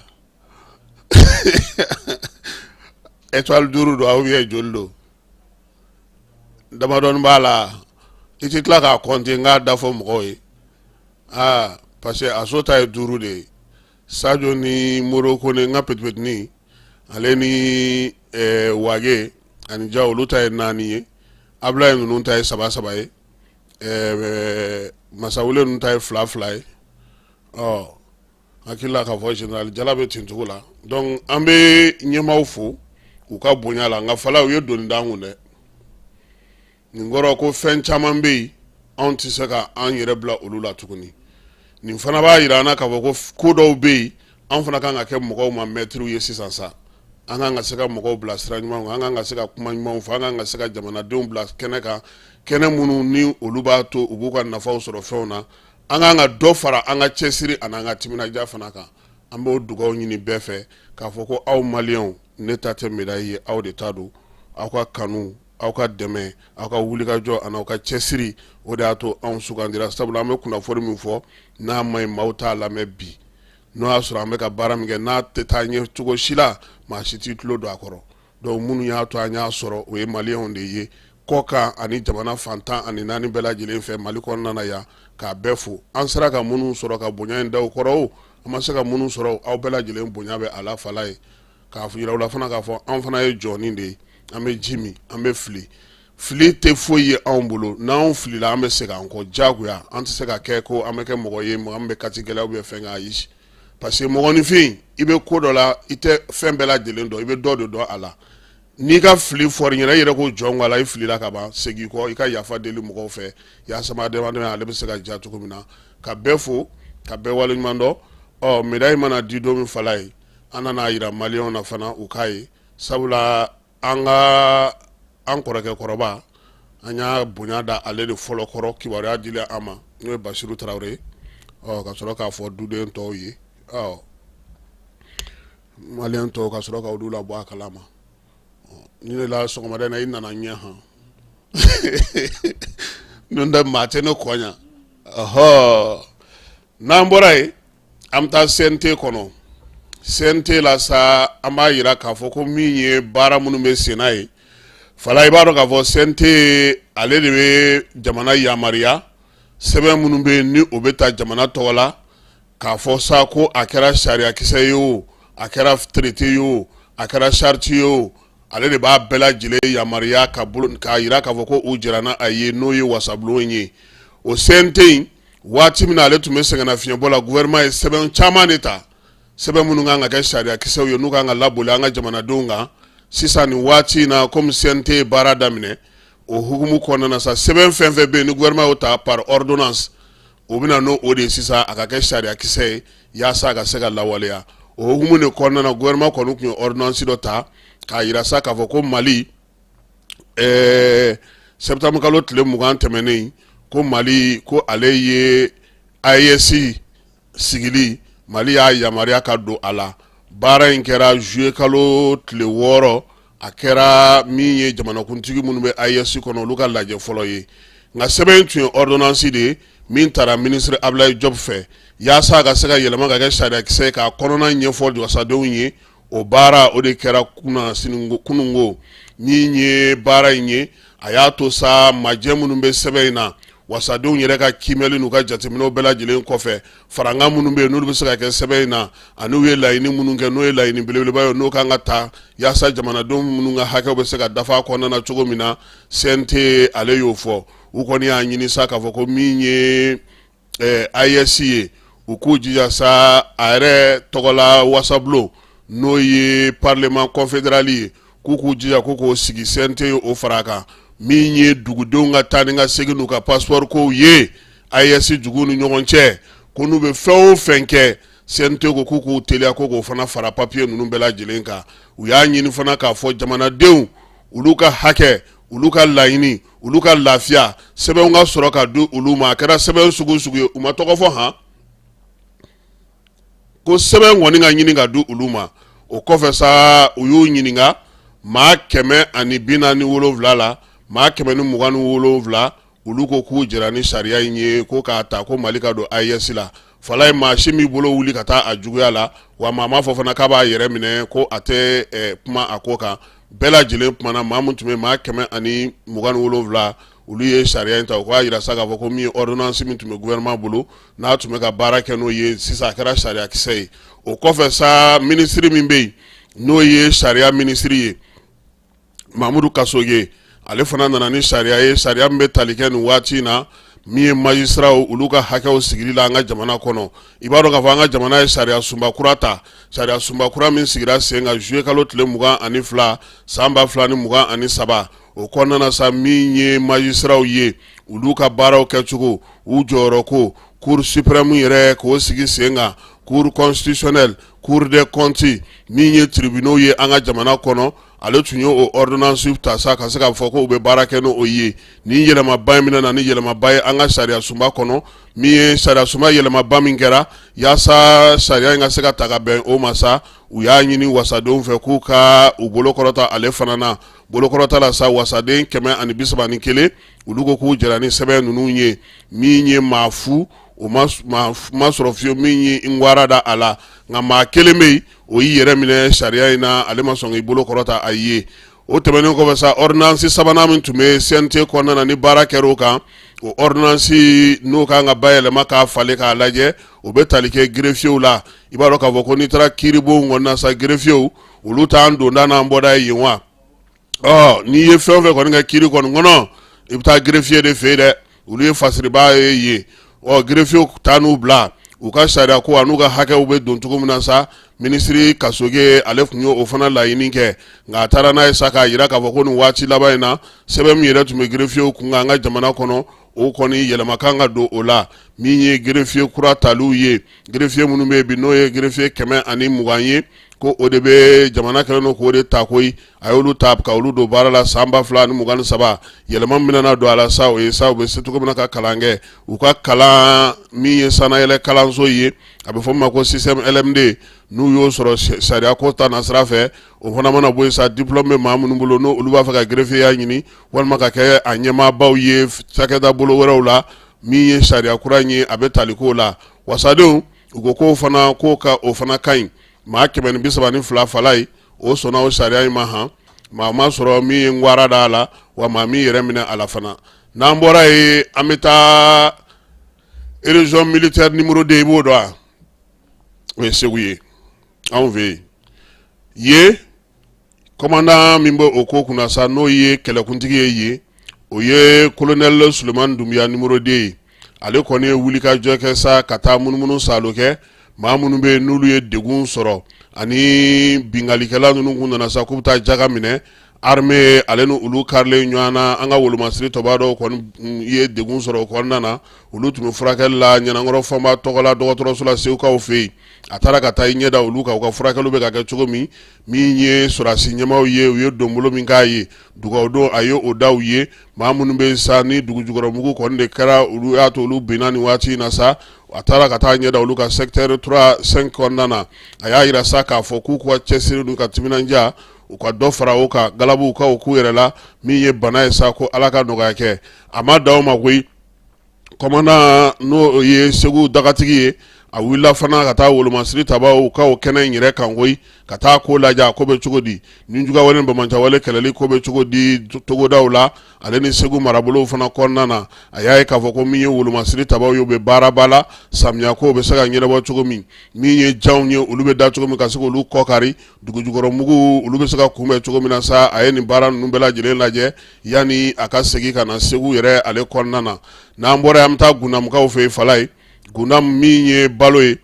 étoile 5 don, aw ye joli don? Damadɔni b'a la, i tɛ tila k'a compter n k'a da fɔ mɔgɔw ye. Aa, parce que a so ta ye 5 de ye. Sadio ni Moro Kone, n ka petit-petitnin, ale ni Wage ani Ja, olu ta ye 4 ye. Abulaye ninnu ta ye 3 3 ye. Masawule ninnu ta ye 2 2 ye. Ɔ hakili la k'a fɔ général Jala bɛ ten cogo la. Donc an bɛ ɲɛmaaw fo u ka bonya la. Nka fala, u ye doni d'an kun dɛ. Nin kɔrɔ ko fɛn caman bɛ yen, anw tɛ se ka an yɛrɛ bila olu la tuguni. Nin fana b'a jira an na k'a fɔ ko ko dɔw bɛ yen, an fana kan ka kɛ mɔgɔw ma mɛtiriw ye sisan sa. An kan ka se ka mɔgɔw bila sira ɲuman kan, an kan ka se ka kuma ɲumanw fɔ, an kan ka se ka jamanadenw bila kɛnɛ kan, kɛnɛ minnu ni olu b'a to u b'u ka nafaw sɔrɔ fɛnw na. An kan ka dɔ fara an ka cɛsiri ani an ka timinadiya fana kan. An b'o dugawu ɲini bɛɛ fɛ k'a fɔ ko aw maliyɛnw, ne ta tɛ médaille ye, aw de ta don. Aw ka kanu, aw ka dɛmɛ, aw ka wulikajɔ ani aw ka cɛsiri, o de y'a to anw sugandira. Sabula an bɛ kunnafoni min fɔ, n'a ma ɲi, maaw t'a lamɛn bi. N'o y'a sɔrɔ an bɛ ka baara min kɛ, n'a tɛ taa ɲɛ cogo si la, maa si t'i tulo don a kɔrɔ. Donc minnu y'a to an y'a sɔrɔ, o ye maliyɛnw de ye kɔkan ani jamana fan 14 bɛɛ lajɛlen fɛ Mali kɔnɔna na yan. K'a bɛɛ fo. An sera ka minnu sɔrɔ ka bonya in da u kɔrɔ, o an ma se ka minnu sɔrɔ, aw bɛɛ lajɛlen bonya bɛ a la fala ye. K'a yira u la fana k'a fɔ an fana ye jɔnni de ye, an bɛ ji min, an bɛ fili. Fili tɛ foyi ye anw bolo. N'anw filila, an bɛ segin an kɔ diyagoya. An tɛ se ka kɛ ko an bɛ kɛ mɔgɔ ye, mɔgɔ min bɛ kati gɛlɛya bɛ fɛn ayi, parce que mɔgɔninfin, i bɛ ko dɔ la, i tɛ fɛn bɛɛ lajɛlen dɔn, i bɛ dɔ de dɔn a la. N'i ka fili fɔra i ɲɛna, i yɛrɛ ko jɔn a la, i filila ka ban, segin kɔ, i ka yafa deli mɔgɔw fɛ yaasa adamadenya ale bɛ se ka diya cogo min na. Ka bɛɛ fo, ka bɛɛ waleɲuman dɔn. Ɔ médaille mana di don min fala ye, an nana yira maliyɛnw na fana u k'a ye, sabula an ka an kɔrɔkɛ kɔrɔba, an y'a bonya da ale de fɔlɔ kɔrɔ. Kibaruya dilen an ma, n'o ye Basiru Tarawele. Ɔ ka sɔrɔ k'a fɔ duden tɔw ye, ɔ maliyɛn tɔw ka sɔrɔ ka olu labɔ a kalama. Ni ne la sɔgɔmada in na, i nana ɲɛ han, n'o tɛ maa tɛ ne kɔ ɲa. Ɔhɔ, n'an bɔra yen, an bɛ taa CNT kɔnɔ. CNT la sa, an b'a yira k'a fɔ ko min ye baara minnu bɛ senna ye fala, i b'a dɔn k'a fɔ CNT ale de bɛ jamana yamaruya sɛbɛn minnu bɛ yen, ni o bɛ ta jamana tɔgɔ la, k'a fɔ sa ko a kɛra sariyakisɛ ye o, a kɛra traité ye o, a kɛra charte ye o, ale de b'a bɛɛ lajɛlen yamaruya ka bolo k'a yira k'a fɔ ko u jɛra n'a a ye, n'o ye wasabulon ye. O CNT in, waati min na ale tun bɛ sɛgɛnnafiɲɛbɔ la, gouvernement ye sɛbɛn caman de ta, sɛbɛn minnu kan ka kɛ sariyakisɛw ye, n'u kan ka laboli an ka jamanadenw kan. Sisan nin waati in na, komi CNT ye baara daminɛ, o hukumu kɔnɔna na sa, sɛbɛn fɛn fɛn bɛ yen ni gouvernement y'o ta par ordonnance, o bɛ na n'o o de ye sisan, a ka kɛ sariyakisɛ ye yaasa a ka se ka lawaleya. O hukumu de kɔnɔna na, gouvernement kɔni tun ye ordonnance dɔ ta k'a yira sa k'a fɔ ko Mali, septembre kalo tile 20 tɛmɛnen, ko Mali ko ale ye AES sigili, Mali y'a yamaruya ka don a la. Baara in kɛra juillet kalo tile 6. A kɛra min ye jamanakuntigi minnu bɛ AES kɔnɔ, olu ka lajɛ fɔlɔ ye. Nka sɛbɛn in tun ye ordonnance de ye min taara ministre Abdoulaye Diop fɛ yaasa a ka se ka yɛlɛma ka kɛ sariyakisɛ ye, k'a kɔnɔna ɲɛfɔ wasadenw ye. O baara o de kɛra kununko. Min ye baara in ye, a y'a to sa majɛ minnu bɛ sɛbɛn in na, wasadenw yɛrɛ ka kiimɛli n'u ka jateminɛw bɛɛ lajɛlen kɔfɛ, farankan minnu bɛ yen n'olu bɛ se ka kɛ sɛbɛn in na, ani u ye laɲini minnu kɛ, n'o ye laɲini belebeleba ye, n'o kan ka ta yaasa jamanadenw minnu ka hakɛw bɛ se ka dafa a kɔnɔna na cogo min na, CNT ale y'o fɔ. U kɔni y'a ɲini sa k'a fɔ ko min ye AES ye, u k'u jija sa a yɛrɛ tɔgɔla wasabulon, n'o ye parlement confédéral ye, k'u k'u jija ko k'o sigi. CNT ye o fara a kan. Min ye dugudenw ka taa ni ka segin n'u ka passeport kow ye AES duguw ni ɲɔgɔn cɛ, ko n'u bɛ fɛn o fɛn kɛ, CNT ko k'u k'u teliya ko k'o fana fara papiye ninnu bɛɛ lajɛlen kan. U y'a ɲini fana k'a fɔ jamanadenw, olu ka hakɛ, olu ka laɲini, olu ka lafiya sɛbɛnw ka sɔrɔ ka di olu ma. A kɛra sɛbɛn sugu sugu ye, u ma tɔgɔ fɔ han, ko sɛbɛn kɔni ka ɲini ka di olu ma. O kɔfɛ sa, u y'u ɲininka, maa 147 la, maa 127, olu ko k'u jɛra ni sariya in ye, ko k'a ta ko Mali ka don AES la. Falaye, maa si m'i bolo wuli ka taa a juguya la, wa maa m'a fɔ fana k'a b'a yɛrɛ minɛ ko a tɛ kuma a ko kan. Bɛɛ lajɛlen kumana. Maa min tun bɛ maa 127, olu ye sariya in ta. U k'a jira sa k'a fɔ ko min ye ordonnance min tun bɛ gouvernement bolo, n'a tun bɛ ka baara kɛ n'o ye, sisan a kɛra sariyakisɛ ye. O kɔfɛ sa, minisiri min bɛ yen, n'o ye sariya minisiri ye, Mamudu Kasoge, ale fana nana ni sariya ye, sariya min bɛ tali kɛ nin waati in na Min ye magistraw olu ka hakɛw sigili la an ka jamana kɔnɔ, i b'a dɔn k'a fɔ an ka jamana ye sariya sunba kura ta, sariya sunba kura min sigira sen kan juillet kalo tile 22 san 2023. O kɔnɔna na sa, min ye magistraw ye, olu ka baaraw kɛcogo, u jɔyɔrɔ ko, cour suprême yɛrɛ k'o sigi sen kan, cour constitutionnelle, cour des comptes, min ye tribunaux ye an ka jamana kɔnɔ, ale tun ye o ordonnance ta sa ka se k'a fɔ ko u bɛ baara kɛ n'o ye. Nin yɛlɛmaba in bɛna na ni yɛlɛmaba ye an ka sariya sunba kɔnɔ. Min ye sariya sunba yɛlɛmaba min kɛra yaasa sariya in ka se ka ta ka bɛn o ma sa, u y'a ɲini wasadenw fɛ k'u ka u bolo kɔrɔta. Ale fana na bolokɔrɔta la sa, wasaden 131, olu ko k'u jɛra ni sɛbɛn ninnu ye. Min ye maa fu, o ma sɔrɔ fiyewu min ye ngwara da a la, nka maa kelen bɛ yen, o y'i yɛrɛ minɛ sariya in na, ale ma sɔn k'i bolo kɔrɔta a ye. O tɛmɛnen kɔfɛ sa, ordonnance sabanan min tun bɛ CNT kɔnɔna na ni baara kɛra o kan, o ordonnance n'o kan ka bayɛlɛma k'a falen k'a lajɛ, o bɛ tali kɛ greffierw la. I b'a dɔn k'a fɔ ko n'i taara kiiribonw kɔnɔna sa, greffierw olu t'an donda n'an bɔda ye yen wa? Ɔ n'i ye fɛn o fɛn kɔni kɛ kiiri kɔni kɔnɔ, i bɛ taa greffier de fɛ yen dɛ, olu ye fasiribaa ye yen. Ɔ greffierw taa n'u bila u ka sariya ko an'u ka hakɛw bɛ don cogo min na sa, minisiri Kasoge ale tun ye o fana laɲini kɛ, nka a taara n'a ye sa k'a jira k'a fɔ ko nin waati laban in na, sɛbɛn min yɛrɛ tun bɛ greffierw kun kan an ka jamana kɔnɔ, o kɔni yɛlɛma kan ka don o la. Min ye greffier kura taliw ye, greffier minnu bɛ yen bi, n'o ye greffier 120 ye, ko o de bɛ jamana kɛlen don k'o de ta koyi, a y'olu ta ka olu don baara la san 2023. Yɛlɛma min bɛna don a la sa, o ye sa u bɛ se cogo min na ka kalan kɛ, u ka kalan min ye sannayɛlɛ kalanso ye, a bɛ fɔ min ma ko système LMD, n'u y'o sɔrɔ sariya ko ta na sira fɛ. O fana mana bɔ yen sa, diplôme bɛ maa minnu bolo, n'olu b'a fɛ ka greffierya ɲini walima ka kɛ a ɲɛmaabaw ye cakɛda bolo wɛrɛw la, min ye sariya kura in ye, a bɛ tali k'o la. Wasadenw u ko k'o fana ko ka o fana ka ɲi. Maa 132 fala ye o sɔnna o sariya in ma han, maa ma sɔrɔ min ye ngwara da a la, wa maa min yɛrɛ minɛ a la fana. N'an bɔra yen, an bɛ taa région militaire numéro 2, i b'o dɔn wa? O ye Segu ye, anw fɛ yen. Yen commandant min bɛ o ko kunna sa, n'o ye kɛlɛkuntigi ye yen, o ye colonel Sulemani Dunbiya numéro 2 ye. Ale kɔni ye wulikajɔ kɛ sa ka taa munumunu saalo kɛ maa minnu bɛ yen n'olu ye degun sɔrɔ ani binkalikɛla ninnu kun nana sa k'u bɛ taa jaga minɛ armée, ale ni olu karilen ɲɔgɔn na. An ka wolomasiri tɔba dɔw kɔni ye degun sɔrɔ o kɔnɔna na, olu tun bɛ furakɛli la Ɲanankɔrɔ Fɔnba tɔgɔla dɔgɔtɔrɔso la Segukaw fɛ yen. A taara ka taa i ɲɛ da olu kan, u ka furakɛliw bɛ ka kɛ cogo min. Min ye sɔrɔdasi ɲɛmaaw ye, u ye donbolo min k'a ye dugawudon, a ye o da u ye. Maa minnu bɛ sa ni dugujukɔrɔmugu kɔni de kɛra olu y'a to olu binna nin waati in na sa, a taara ka taa ɲɛ da olu ka secteur 3 5 kɔnɔna na. A y'a jira sa k'a fɔ k'u ka cɛsiri n'u ka timinandiya, u ka dɔ fara o kan, galabuw ka o k'u yɛrɛ la. Min ye bana ye sa, ko Ala ka nɔgɔya kɛ. A ma dan o ma koyi, commandant n'o ye Segu dagatigi ye, a wulila fana ka taa wolomasiri tabaw ka o kɛnɛ in yɛrɛ kan koyi, ka taa ko lajɛ, a ko bɛ cogo di, nijuguyawale ni banbaanciwale kɛlɛli ko bɛ cogo di togodaw la, ale ni Segu marabolow fana kɔnɔna na. A y'a ye k'a fɔ ko min ye wolomasiri tabaw ye, u bɛ baaraba la, samiya ko bɛ se ka ɲɛnabɔ cogo min, min ye janw ye, olu bɛ da cogo min ka se k'olu kɔ kari, dugujukɔrɔmugu olu bɛ se ka kunbɛn cogo min na sa. A ye nin baara ninnu bɛɛ lajɛlen lajɛ yanni a ka segin ka na Segu yɛrɛ ale kɔnɔna na. N'an bɔra yen, an bɛ taa Gundamukaw fɛ yen fala ye. Gundam, min ye balo ye,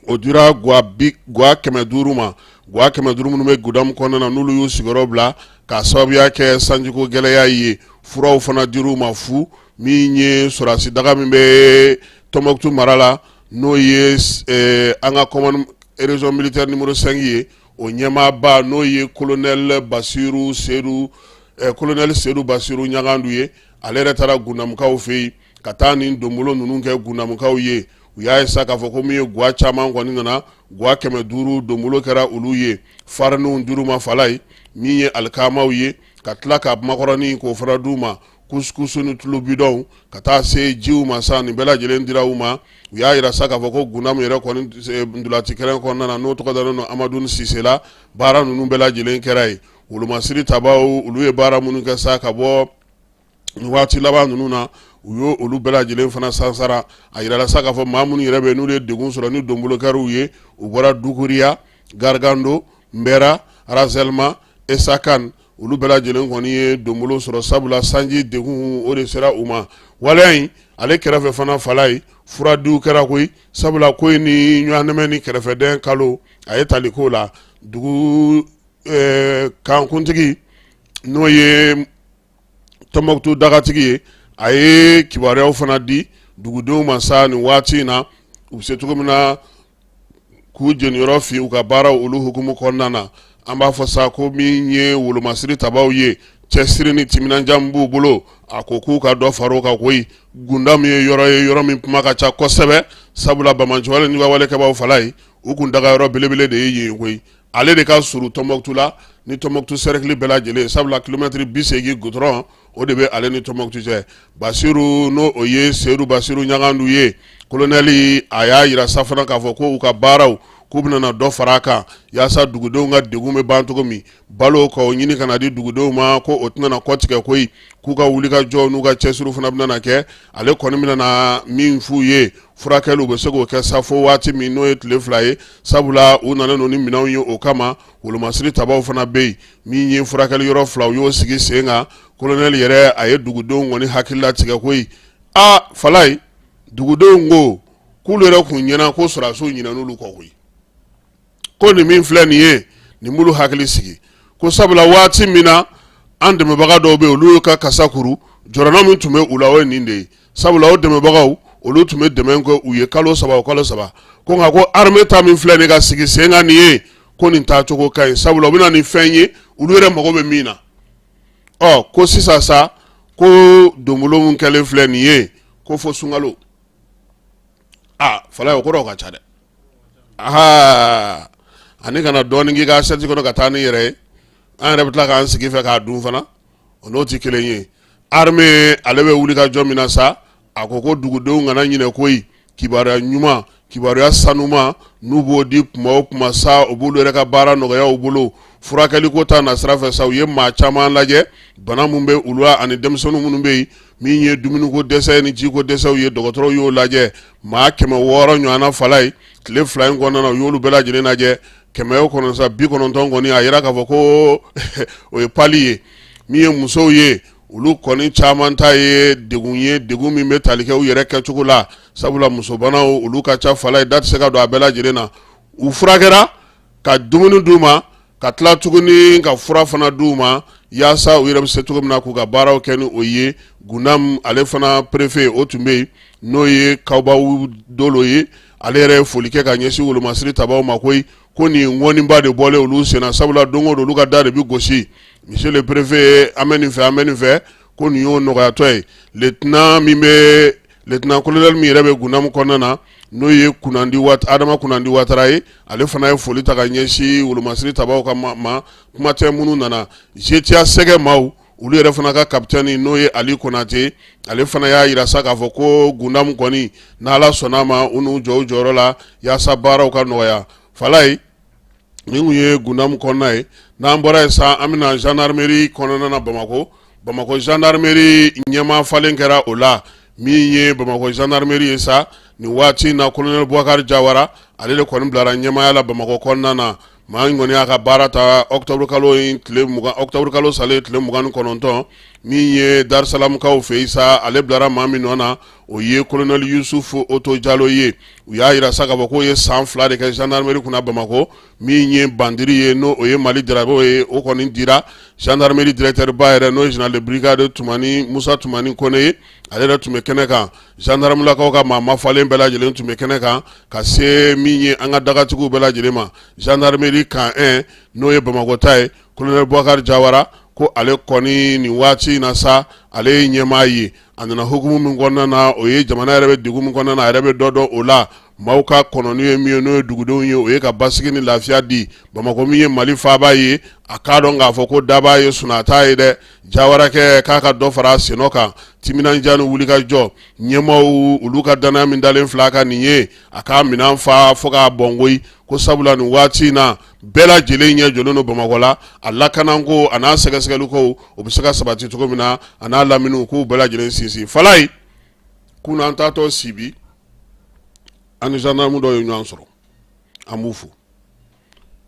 o dira gwa 500 ma. Gwa 500 minnu bɛ Gundamu kɔnɔna na, n'olu y'u sigiyɔrɔ bila k'a sababuya kɛ sanjiko gɛlɛya ye, furaw fana dir'u ma fu. Min ye sɔrɔdasi daga min bɛ Tɔnbɔkutu mara la, n'o ye an ka commande région militaire numéro 5 ye, o ɲɛmaaba n'o ye colonel Basiru Sedu, colonel Sedu Basiru Ɲagandu ye, ale yɛrɛ taara Gundamukaw fɛ yen ka taa nin donbolo ninnu kɛ Gundamukaw ye. U y'a ye sa k'a fɔ ko min ye gwa caman kɔni nana, gwa 500 donbolo kɛra olu ye, fariniw dir'u ma fala ye, min ye alikamaw ye, ka tila ka makɔrɔni k'o fana d'u ma, kusukusu ni tulu bidɔnw, ka taa se jiw ma sa, nin bɛɛ lajɛlen dira u ma. U y'a jira sa k'a fɔ ko Gundamu yɛrɛ kɔni ntolaci kɛnɛ kɔnɔna na, n'o tɔgɔ dalen don Amadu Sise la, baara ninnu bɛɛ lajɛlen kɛra yen. Wolomasiri tabaw, olu ye baara minnu kɛ sa ka bɔ nin waati laban ninnu na, u y'o olu bɛɛ lajɛlen fana sansara. A jirala sa k'a fɔ maa minnu yɛrɛ bɛ yen n'olu ye degun sɔrɔ ni donbolo kɛr'u ye, u bɔra Dukuriya, Garigando, Nbɛra, Rasɛlima, Esakan. Olu bɛɛ lajɛlen kɔni ye donbolo sɔrɔ, sabula sanji degun o de sera u ma. Waleya in ale kɛrɛfɛ fana, Falayi, furadiw kɛra koyi, sabula ko in ni ɲɔgɔndɛmɛ ni kɛrɛfɛdɛn kalo a ye tali ko la. Dugu kankuntigi, n'o ye Tɔnbɔkutu dagatigi ye, a ye kibaruyaw fana di dugudenw ma sa nin waati in na, u bɛ se cogo min na k'u jeniyɔrɔ fin u ka baaraw olu hukumu kɔnɔna na. An b'a fɔ sa ko min ye wolomasiri tabaw ye, cɛsiri ni timinandiya min b'u bolo, a ko k'u ka dɔ fara o kan koyi. Gundam ye yɔrɔ ye, yɔrɔ min kuma ka ca kosɛbɛ, sabula banbaanciwale ni walekɛbaw, Falayi, u kun dagayɔrɔ belebele de ye yen koyi. Ale de ka surun Tɔnbɔkutu la ni Tɔnbɔkutu sɛrɛkili bɛɛ lajɛlen, sabula kilomɛtiri 80 gudɔrɔn o de bɛ ale ni Tɔnbɔkutu cɛ. Basiru, n'o o ye Seyidu Basiru Ɲagandu ye, kolonɛli, a y'a yira sa fana k'a fɔ ko u ka baaraw k'u bɛna na dɔ fara a kan yaasa dugudenw ka degun bɛ ban cogo min. Balo ka o ɲini ka na di dugudenw ma, ko o tɛna na kɔtigɛ koyi, k'u ka wulikajɔ n'u ka cɛsiriw fana bɛna na kɛ. Ale kɔni bɛna na min f'u ye, furakɛli u bɛ se k'o kɛ sa fo waati min n'o ye tile 2 ye, sabula u nalen don ni minɛnw ye o kama. Wolomasiri tabaw fana bɛ yen. Min ye furakɛli yɔrɔ 2, u y'o sigi sen kan. Kolonɛli yɛrɛ, a ye dugudenw kɔni hakili latigɛ koyi. Aa Falayi, dugudenw ko k'olu yɛrɛ kun ɲɛna ko sɔrɔdasiw ɲinɛn'olu kɔ koyi, ko nin min filɛ nin ye, nin b'olu hakili sigi, ko sabula waati min na an dɛmɛbaga dɔw bɛ yen, olu y'u ka kasa kuru, jɔrɔna min tun bɛ u la, o ye nin de ye, sabula o dɛmɛbagaw olu tun bɛ dɛmɛ kɛ u ye kalo 3 o kalo 3. Ko nka ko armée ta min filɛ nin ka sigi sen kan nin ye, ko nin taacogo ka ɲi, sabula u bɛ na ni fɛn ye olu yɛrɛ mago bɛ min na. Ɔ ko sisan sa, ko donbolo min kɛlen filɛ nin ye, ko fo sunkalo. Aa Falayi, o kɔrɔ ka ca dɛ. Aa ani kana dɔɔnin k'i ka assiette kɔnɔ ka taa n'i yɛrɛ ye, an yɛrɛ bɛ tila k'an sigi fɛ k'a dun fana, o n'o tɛ kelen ye. Armée ale bɛ wuli ka jɔ min na sa, a ko ko dugudenw kana ɲinɛ koyi, kibaruya ɲuman, kibaruya sanuma n'u b'o di kuma o kuma sa, o b'olu yɛrɛ ka baara nɔgɔya u bolo. Furakɛliko ta na sira fɛ sa, u ye maa caman lajɛ, bana min bɛ olu la ani denmisɛnnin minnu bɛ yen, min ye dumuniko dɛsɛ ni jiko dɛsɛw ye, dɔgɔtɔrɔw y'o lajɛ. Maa 600 ɲɔgɔnna, Falayi, tile 2 in kɔnɔna na, u y'olu bɛɛ lajɛlen lajɛ. 100 o kɔnɔ sa, 90 kɔni, a yira k'a fɔ ko o ye palu ye. Min ye musow ye, olu kɔni caman ta ye degun ye, degun min bɛ tali kɛ u yɛrɛ kɛcogo la, sabula musobanaw olu ka ca, Falayi, da tɛ se ka don a bɛɛ lajɛlen na. U furakɛra ka dumuni d'u ma, ka tila tuguni ka fura fana d'u ma yaasa u yɛrɛ bɛ se cogo min na k'u ka baaraw kɛ ni o ye. Gundam ale fana préfet, o tun bɛ yen, n'o ye Kawubaw Dolo ye, ale yɛrɛ ye foli kɛ ka ɲɛsin wolomasiri tabaw ma koyi, ko nin ŋɔniba de bɔlen olu senna, sabula don o don olu ka da de bɛ gosi: monsieur le préfet, an bɛ nin fɛ, an bɛ nin fɛ. Ko nin y'o nɔgɔyatɔ ye. Lieutenant min bɛ, lieutenant colonel min yɛrɛ bɛ Gundam kɔnɔna na, n'o ye Kunandi Adama Kunandi Watara ye, ale fana ye foli ta ka ɲɛsin wolomasiri tabaw ka ma. Kuma tɛ minnu nana GTIA sɛgɛ maaw, olu yɛrɛ fana ka capitaine, n'o ye Ali Konate, ale fana y'a yira sa k'a fɔ ko Gundam kɔni, n'Ala sɔnna a ma, u n'u jɔ u jɔyɔrɔ la yaasa baaraw ka nɔgɔya. Falayi, nin kun ye Gundam kɔnɔna ye. N'an bɔra yen sa, an bɛna gendarmerie kɔnɔna na Bamakɔ. Bamakɔ gendarmerie ɲɛmaa falen kɛra o la. Min ye Bamakɔ gendarmerie ye sa nin waati in na, colonel Boubacar Jawara, ale de kɔni bilara ɲɛmaaya la Bamakɔ kɔnɔna na. Maa in kɔni y'a ka baara ta octobre kalo in tile 20, octobre kalo salen tile 29. Min ye Darisalamukaw fɛ yen sa, ale bilara maa min nɔ na, o ye colonel Yusuf Oto Jalo ye. U y'a yira sa k'a fɔ k'o ye san 2 de kɛ gendarmerie kunna Bamakɔ. Min ye bandiri ye, n'o o ye Mali drapeau ye, o kɔni dira gendarmerie directeur ba yɛrɛ, n'o ye général de brigade Tumani Musa Tumani Kone ye, ale yɛrɛ tun bɛ kɛnɛ kan. Gendarmelakaw ka maa mafalen bɛɛ lajɛlen tun bɛ kɛnɛ kan, ka se min ye an ka dagatigiw bɛɛ lajɛlen ma. Gendarmerie camp 1, n'o ye Bamakɔ ta ye, colonel Boubacar Jawara, ko ale kɔni nin waati in na sa, ale ye ɲɛmaa ye. A nana hukumu min kɔnɔna na, o ye jamana yɛrɛ bɛ degun min kɔnɔna na, a yɛrɛ bɛ dɔ dɔn o la. Maaw ka kɔnɔni ye min ye, n'o ye dugudenw ye, o ye ka basigi ni lafiya di Bamakɔ min ye Mali faaba ye. A k'a dɔn k'a fɔ ko daba ye sunata ye dɛ. Jawarakɛ k'a ka dɔ fara a sennɔ kan, timinandiya ni wulikajɔ. Ɲɛmaaw olu ka danaya min dalen filɛ a kan nin ye, a k'a minɛn fa fo k'a bɔn koyi, ko sabula nin waati in na, bɛɛ lajɛlen ɲɛ jɔlen don Bamakɔ la. A lakanako a n'a sɛgɛsɛgɛliko, o bɛ se ka sabati cogo min na, a n'a laminiw, k'u bɛɛ lajɛlen sinsin. Falayi, kunun an taatɔ Sibi, an ni gendarme dɔw ye ɲɔgɔn sɔrɔ, an b'u fo.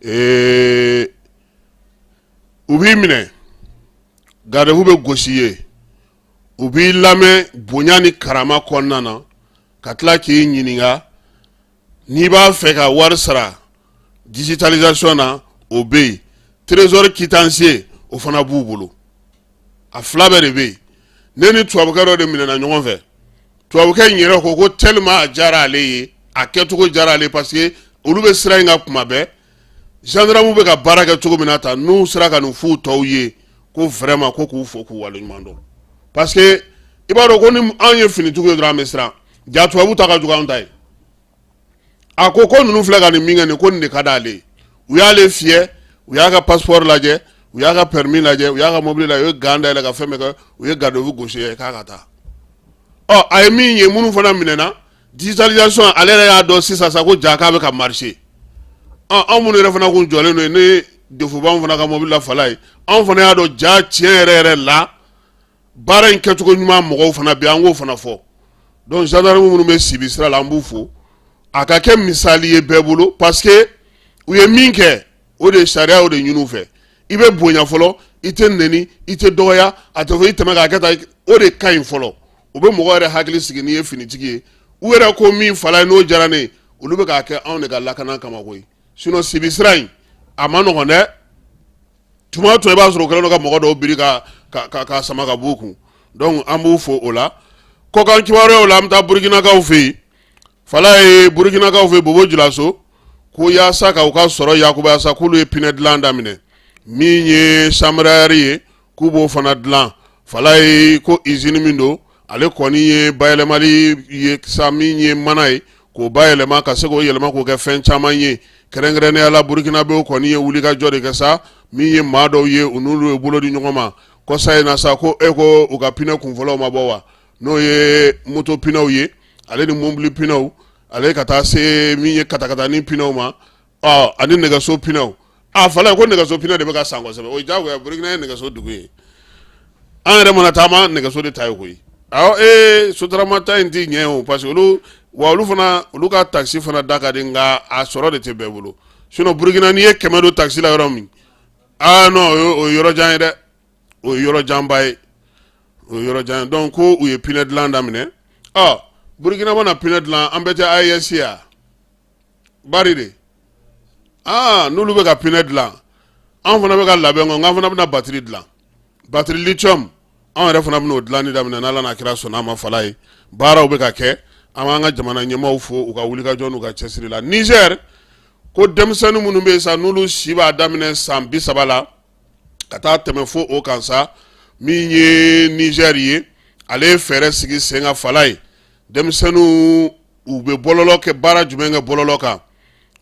Ee, u b'i minɛ. Garde-à-vous bɛ gosi ye, u b'i lamɛn bonya ni karama kɔnɔna na, ka tila k'i ɲininka n'i b'a fɛ ka wari sara digitalisation na, o bɛ yen. Trésor quittance, o fana b'u bolo. A fila bɛɛ de bɛ yen. Ne ni tubabukɛ dɔ de minɛna ɲɔgɔn fɛ. Tubabukɛ in yɛrɛ ko ko tellement a diyara ale ye, a kɛcogo diyara ale, parce que olu bɛ sira in kan kuma bɛɛ, gendarme bɛ ka baara kɛ cogo min na tan, n'u sera ka nin f'u tɔw ye, ko vraiment ko k'u fo k'u waleɲuman dɔn, parce que i b'a dɔn ko ni anw ye finitigiw ye dɔrɔn, an bɛ siran. Ja tubabu ta ka jugu anw ta ye. A ko ko ninnu filɛ ka nin min kɛ nin, ko nin de ka d'ale ye. U y'ale fiyɛ, u y'a ka passeport lajɛ, u y'a ka permis lajɛ, u y'a ka mobili lajɛ, u ye gant dayɛlɛ ka fɛn bɛɛ kɛ, u ye garde-à-vous gosi ye k'a ka taa. Ɔ, a ye min ye, minnu fana minɛna digitalisation, ale yɛrɛ y'a dɔn sisan sa ko ja k'a bɛ ka marcher. Ɔ, anw minnu yɛrɛ fana kun jɔlen don yen, ni défaut b'anw fana ka mobili la fala ye, anw fana y'a dɔn ja tiɲɛ yɛrɛ yɛrɛ la, baara in kɛcogo ɲuman mɔgɔw fana bɛ, an k'o fana fɔ. Donc gendarme minnu bɛ Sibi sira la, an b'u fo, a ka kɛ misali ye bɛɛ bolo, parce que u ye min kɛ, o de ye sariya, o de ɲini u fɛ. I bɛ bonya fɔlɔ, i tɛ nɛni, i tɛ dɔgɔya, a tɛ fɔ i tɛmɛ k'a kɛ tan. O de ka ɲi fɔlɔ, o bɛ mɔgɔ yɛrɛ hakili sigi n'i ye finitigi ye. U yɛrɛ ko min fala ye, n'o diyara ne ye, olu bɛ k'a kɛ anw de ka lakana kama koyi. Sinon Sibi sira in a ma nɔgɔn dɛ. Tuma o tuma i b'a sɔrɔ u kɛlen don ka mɔgɔ dɔw biri ka sama ka b'u kun. Donc an b'u fo o la. Kɔkan kibaruyaw la, an bɛ taa Burukinakaw fɛ yen. Fala ye, Burukinakaw fɛ Bobo Julaso, ko yaasa ka u ka sɔrɔ yakubaya sa, k'olu ye pinɛ dilan daminɛ. Min ye chambre à air ye, k'u b'o fana dilan. Fala ye, ko usine min don, ale kɔni ye bayɛlɛmali ye sa, min ye mana ye, k'o bayɛlɛma ka se k'o yɛlɛma k'o kɛ fɛn caman ye. Kɛrɛnkɛrɛnnenya la, Burukinabew kɔni ye wulikajɔ de kɛ sa, min ye maa dɔw ye, u n'olu ye bolo di ɲɔgɔn ma kɔsa in na sa, ko e ko u ka pinɛ kunfɔlɔw ma bɔ wa, n'o ye moto pinɛw ye, ale ni mobili pinɛw, ale ka taa se min ye katakatani pinɛw ma, ɔ ani nɛgɛso pinɛw. A fala ko nɛgɛso pinɛ de bɛ ka san kosɛbɛ. O ye diyagoya, Burukina ye nɛgɛso dugu ye. An yɛrɛ mana taama, nɛgɛso de ta ye koyi. Awɔ, ee, Sotarama ta in ti ɲɛ o, parce que olu wa, olu fana, olu ka taxi fana da ka di, nka a sɔrɔ de tɛ bɛɛ bolo. Sinon Burukina, n'i ye 100 don taxi la yɔrɔ min, aa non, o ye yɔrɔ jan ye dɛ, o ye yɔrɔ janba ye, o ye yɔrɔ jan ye. Donc ko u ye pinɛ dilan daminɛ. Ɔ, Burukina mana pinɛ dilan, an bɛɛ tɛ AES ya bari de. Aa, n'olu bɛ ka pinɛ dilan, an fana bɛ ka labɛn kɔ, k'an fana bɛna batiri dilan, batiri lithium, anw yɛrɛ fana bɛn'o dilanni daminɛ n'Ala n'a kira sɔnna a ma. Fala ye, baaraw bɛ ka kɛ. An b'an ka jamana ɲɛmaaw fo u ka wulikajɔ n'u ka cɛsiri la. Niger, ko denmisɛnnin minnu bɛ yen sa, n'olu si b'a daminɛ san 30 la ka taa tɛmɛ fo o kan sa, min ye Niger ye, ale ye fɛɛrɛ sigi sen kan. Fala ye, denmisɛnninw, u bɛ bɔlɔlɔ kɛ, baara jumɛn kɛ bɔlɔlɔ kan,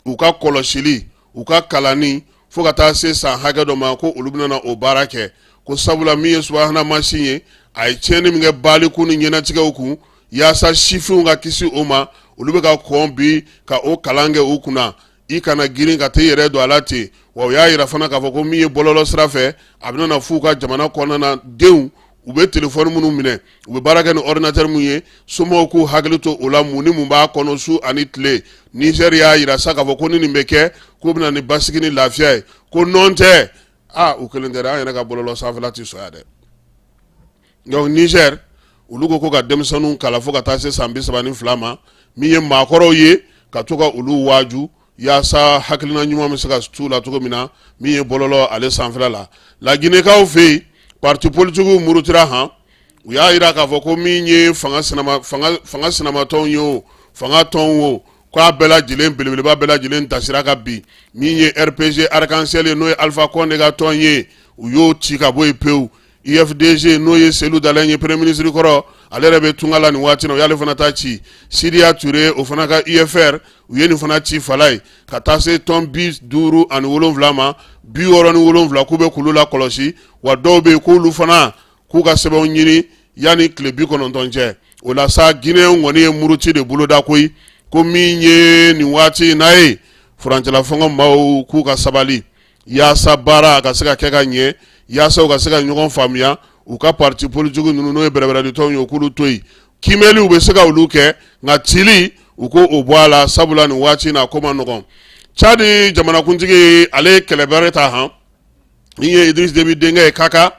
u ka kɔlɔsili, u ka kalanni fo ka taa se san hakɛ dɔ ma, ko olu bɛna o baara kɛ. Ko sabula min ye subahana mansin ye, a ye tiɲɛni min kɛ baliku ni ɲɛnatigɛw kun, yaasa sifinw ka kisi o ma, olu bɛ ka kɔn bi ka o kalan kɛ u kunna, i kana girin ka t'i yɛrɛ don a la ten. Wa u y'a yira fana k'a fɔ ko min ye bɔlɔlɔ sira fɛ, a bɛna na f'u ka jamana kɔnɔna na, denw, u bɛ telefɔni minnu minɛ, u bɛ baara kɛ ni ordinateur mun ye, somɔgɔw k'u hakili to o la, mun ni mun b'a kɔnɔ su ani tile. Niger y'a yira sa k'a fɔ ko ni nin bɛ kɛ, k'o bɛna ni basigi ni lafiya ye. Ko nɔn tɛ, aa, u kelen tɛ dɛ, an yɛrɛ ka bɔlɔlɔ sanfɛla tɛ sɔn yan dɛ. Donc Niger, olu ko ko ka denmisɛnninw kalan fo ka taa se san 32 ma, min ye maakɔrɔw ye, ka to ka olu waaju yaasa hakilina ɲuman bɛ se ka t'u la cogo min na, min ye bɔlɔlɔ ale sanfɛla la. Laginɛkaw fɛ yen, parti politigiw murutira han. U y'a yira k'a fɔ ko min ye fanga sinamatɔnw ye o, fanga tɔnw o, k'a bɛɛ lajɛlen, belebeleba bɛɛ lajɛlen dasira ka bin. Min ye RPG Arc-en-Ciel ye, n'o ye Alpha Condé ka tɔn ye, u y'o ci ka bɔ yen pewu. UFDG, n'o ye Selu Dalen ye, premier ministre kɔrɔ, ale yɛrɛ bɛ tunga la nin waati na, u y'ale fana ta ci. Sidiya Ture, o fana ka UFR, u ye nin fana ci. Fala ye, ka taa se tɔn 57 ma, 67 k'u bɛ k'olu lakɔlɔsi. Wa dɔw bɛ yen k'olu fana k'u ka sɛbɛnw ɲini yanni tile 90 cɛ. O la sa, Guinéenw kɔni ye muruti de boloda koyi, ko min ye nin waati in n'a ye furancɛla fanga maaw k'u ka sabali yaasa baara ka se ka kɛ ka ɲɛ, yaasa u ka se ka ɲɔgɔn faamuya. U ka parti politique ninnu, n'o ye bɛrɛbɛrɛditɔnw ye, u k'olu to yen. Kiimɛliw bɛ se ka olu kɛ, nka cili, u ko o bɔ a la, sabula nin waati in na, ko man nɔgɔn. Tchad jamanakuntigi, ale ye kɛlɛbere ta han. Min ye Idriss Déby denkɛ ye, Kaka,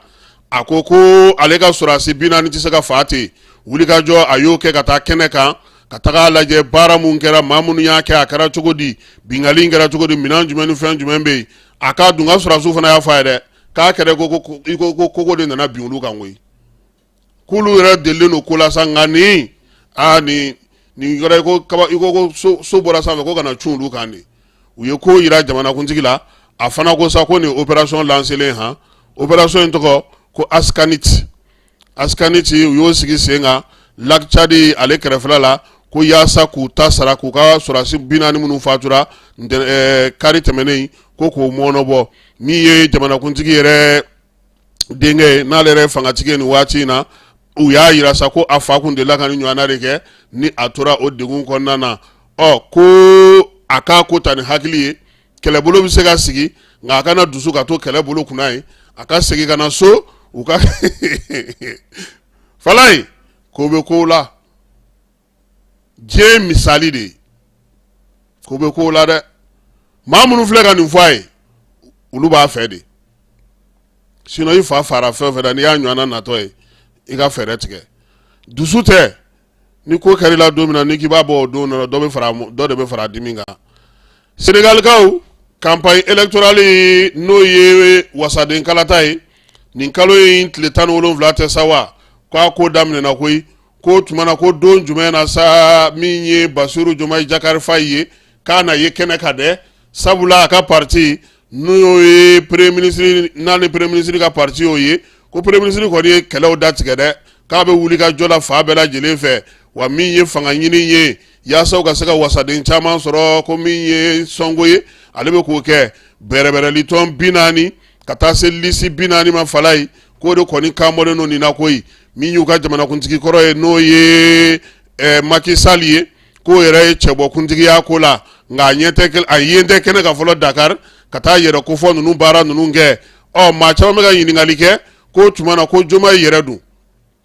A ko ko ale ka sɔrɔdasi 40 tɛ se ka faa ten. Wulikajɔ a y'o kɛ ka taa kɛnɛ kan ka taga lajɛ baara mun kɛra, maa minnu y'a kɛ, a kɛra cogo di, binkanni in kɛra cogo di, minɛn jumɛn ni fɛn jumɛn bɛ yen. A ka dun ka sɔrɔdasiw fana y'a fɔ a ye dɛ, k'a kɛra ko i ko ko kogo de nana bin olu kan koyi, k'olu yɛrɛ delilen don ko la sa, nka nin aa nin nin kɛra i ko kaba, i ko ko so bɔra sanfɛ ko ka na cun olu kan de. U ye ko yira jamanakuntigi la, a fana ko sa ko nin opération lancelen han, opération in tɔgɔ ko Askanit. Askanit, u y'o sigi sen kan lac Tchad ale kɛrɛfɛla la, ko yaasa k'u ta sara, k'u ka sɔrɔdasi 40 minnu fatura kari tɛmɛnen, ko k'o mɔɔnɔbɔ. Min ye jamanakuntigi yɛrɛ denkɛ ye, n'ale yɛrɛ ye fangatigi ye nin waati in na, u y'a yira sa ko a fa kun delila ka nin ɲɔgɔnna de kɛ ni a tora o degun kɔnɔna na. Ɔ ko a k'a ko ta ni hakili ye, kɛlɛbolo bɛ se ka sigi, nka a kana dusu ka to kɛlɛbolo kunna yen, a ka segin ka na so. U ka fala ye ko bɛ kow la, diɲɛ ye misali de ye, ko bɛ kow la dɛ. Maa minnu filɛ ka nin fɔ a ye, olu b'a fɛ de, sinon i fa fara fɛn o fɛn na, n'i y'a ɲɔgɔnna natɔ ye, i ka fɛɛrɛ tigɛ. Dusu tɛ, ni ko kɛra i la don min na, n'i k'i b'a bɔ o don na, dɔ bɛ fara, dɔ de bɛ fara dimi kan. Senegalikaw, campagne électorale, n'o ye wasaden kalata ye, nin kalo in tile 17 tɛ sa wa, k'a ko daminɛna koyi. Ko tuma na ko don jumɛn na sa, min ye Basiru Jomayi Jakari Fayi ye, k'a na ye kɛnɛ kan dɛ, sabula a ka parti, n'o ye premier ministre, n'a ni premier ministre ka parti y'o ye, ko premier ministre kɔni ye kɛlɛw datigɛ dɛ, k'a bɛ wuli ka jɔ la fan bɛɛ lajɛlen fɛ, wa min ye fanga ɲini ye yaasa u ka se ka wasaden caman sɔrɔ, ko min ye Sɔnko ye, ale bɛ k'o kɛ. Bɛrɛbɛrɛli tɔn 40 ka taa se lisi 40 ma, falayi, k'o de kɔni kan bɔlen don nin na koyi. Min y'u ka jamanakuntigi kɔrɔ ye, n'o ye Macky Sall ye, k'o yɛrɛ ye cɛbɔkuntigiya ko la, nka a ɲɛ tɛ, a yen tɛ kɛnɛ kan fɔlɔ Dakar ka taa yɛrɛ kofɔ ninnu baara ninnu kɛ. Ɔ maa caman bɛ ka ɲininkali kɛ k'o tuma na ko Jomayi yɛrɛ dun,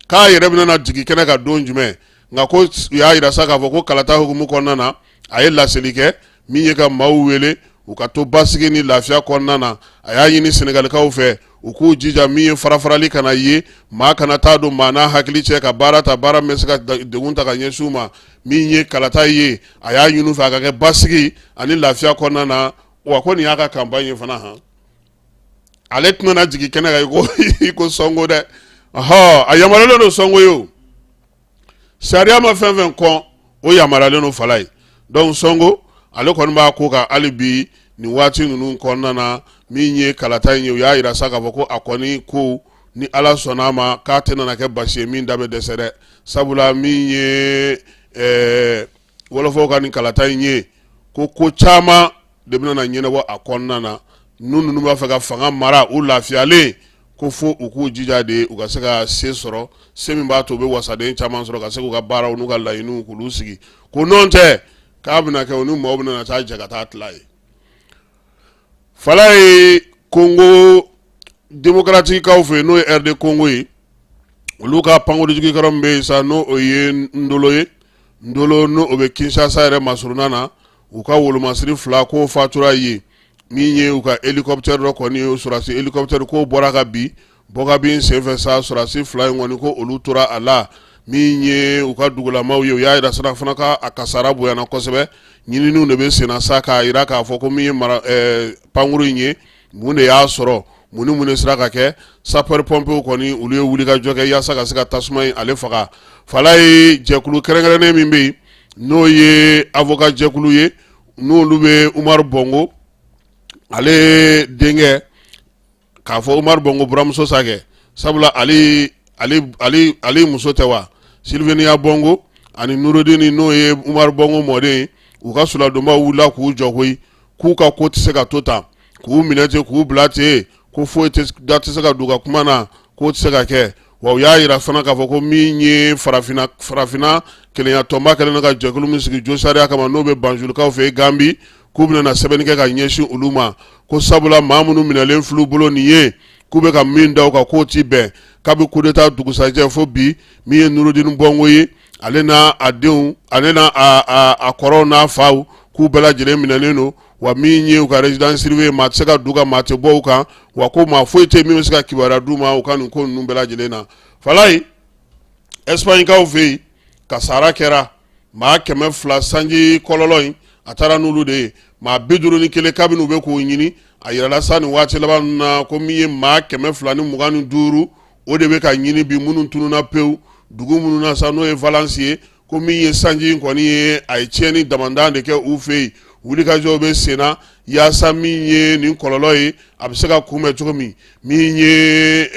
k'a yɛrɛ bɛna na jigin kɛnɛ kan don jumɛn? Nka ko u y'a yira sa k'a fɔ ko kalata hukumu kɔnɔna na, a ye laseli kɛ min ye ka maaw wele u ka to basigi ni lafiya kɔnɔna na. A y'a ɲini Senegalikaw fɛ u k'u jija, min ye farafarali kana ye, maa kana taa don maa n'a hakili cɛ ka baara ta, baara min bɛ se ka degun ta ka ɲɛsin u ma. Min ye kalata ye, a y'a ɲini u fɛ a ka kɛ basigi ani lafiya kɔnɔna na. Wa ko nin y'a ka campagne ye fana han, ale tɛna na jigin kɛnɛ kan i ko Sɔnko dɛ. Ɔhɔ, a yamaruyalen don Sɔnko ye, o sariya ma fɛn fɛn kɔn, o yamaruyalen don fala ye. Donc Sɔnko ale kɔni b'a ko kan hali bi nin waati ninnu kɔnɔna na. Min ye kalata in ye, u y'a yira sa k'a fɔ ko a kɔni ko ni Ala sɔnna a ma, k'a tɛna kɛ basi ye min da bɛ dɛsɛ dɛ, sabula min ye wɔlɔfɔw ka nin kalata in ye, ko ko caman de bɛna na ɲɛnabɔ a kɔnɔna na. Ninnu b'a fɛ ka fanga mara u lafiyalen, ko fo u k'u jija de u ka se ka se sɔrɔ, se min b'a to u bɛ wasaden caman sɔrɔ ka se k'u ka baaraw n'u ka laɲiniw k'olu sigi, ko n'o tɛ k'a bɛna kɛ u ni maaw bɛna taa jɛ ka taa tila ye. Fala ye Kongo démocratique kaw fɛ yen, n'o ye RD Congo ye, olu ka pankurunjigin min bɛ yen sa, n'o o ye Ndolo ye, Ndolo n'o o bɛ Kinshasa yɛrɛ masurunna na, u ka wolomasiri fila k'o fatura yen. Min ye u ka hélicoptère dɔ kɔni ye, sɔrɔdasi hélicoptère, k'o bɔra ka bin, bɔ ka bin senfɛ sa, sɔrɔdasi fila in kɔni ko olu tora a la. Min ye u ka dugulamaw ye, u y'a yira sa fana ka a kasara bonyana kosɛbɛ. Ɲininiw de bɛ senna sa k'a yira k'a fɔ ko min ye mara pankuru in ye, mun de y'a sɔrɔ, mun ni mun de sera ka kɛ. Sapeur pompiers kɔni, olu ye wulikajɔ kɛ yaasa ka se ka tasuma in ale faga. Fala ye jɛkulu kɛrɛnkɛrɛnnen min bɛ yen, n'o ye avocat jɛkulu ye, n'olu bɛ Umaru Bɔngo ale denkɛ, k'a fɔ Umaru Bɔngo buramuso sa kɛ, sabula ale muso tɛ wa, Siliveniya Bɔngo ani Nurudini, n'o ye Umaru Bɔngo mɔden ye, u ka suladonbaw wulila k'u jɔ koyi, k'u ka ko tɛ se ka to tan, k'u minɛ ten, k'u bila ten, ko foyi da tɛ se ka don u ka kuma na, k'o tɛ se ka kɛ. Wa u y'a yira fana k'a fɔ ko min ye farafinna kelenya tɔnba kɛlen ka jɛkulu min sigi josariya kama, n'o bɛ Banjulikaw fɛ yen Ganbi, k'u bɛna na sɛbɛnni kɛ ka ɲɛsin olu ma, ko sabula maa minnu minɛlen filɛ bolo nin ye, k'u bɛ ka min da u kan k'o ti bɛn. Kabi coup d'état dugusajɛ fo bi, min ye Nurudini Bɔngo ye, ale n'a a denw, ale n'a a kɔrɔw n'a faw, k'u bɛɛ lajɛlen minɛlen don. Wa min ye u ka résidence surveillée, maa tɛ se ka don u kan, maa tɛ bɔ u kan, wa ko maa foyi tɛ min bɛ se ka kibaruya d'u ma u ka nin ko ninnu bɛɛ lajɛlen na. Falayi, Espagnekaw fɛ yen, kasara kɛra maa 200, sanji kɔlɔlɔ in a taara n'olu de ye, maa 51 kabini u bɛ k'o ɲini. A yirala sa nin waati laban ninnu na ko min ye maa 225, o de bɛ ka ɲini bi, minnu tununna pewu dugu minnu na sa, n'o ye Valence ye. Ko min ye sanji in kɔni ye, a ye tiɲɛni damandan de kɛ u fɛ yen. Wulikajɔw bɛ sen na yaasa min ye nin kɔlɔlɔ ye, a bɛ se ka kunbɛn cogo min. Min ye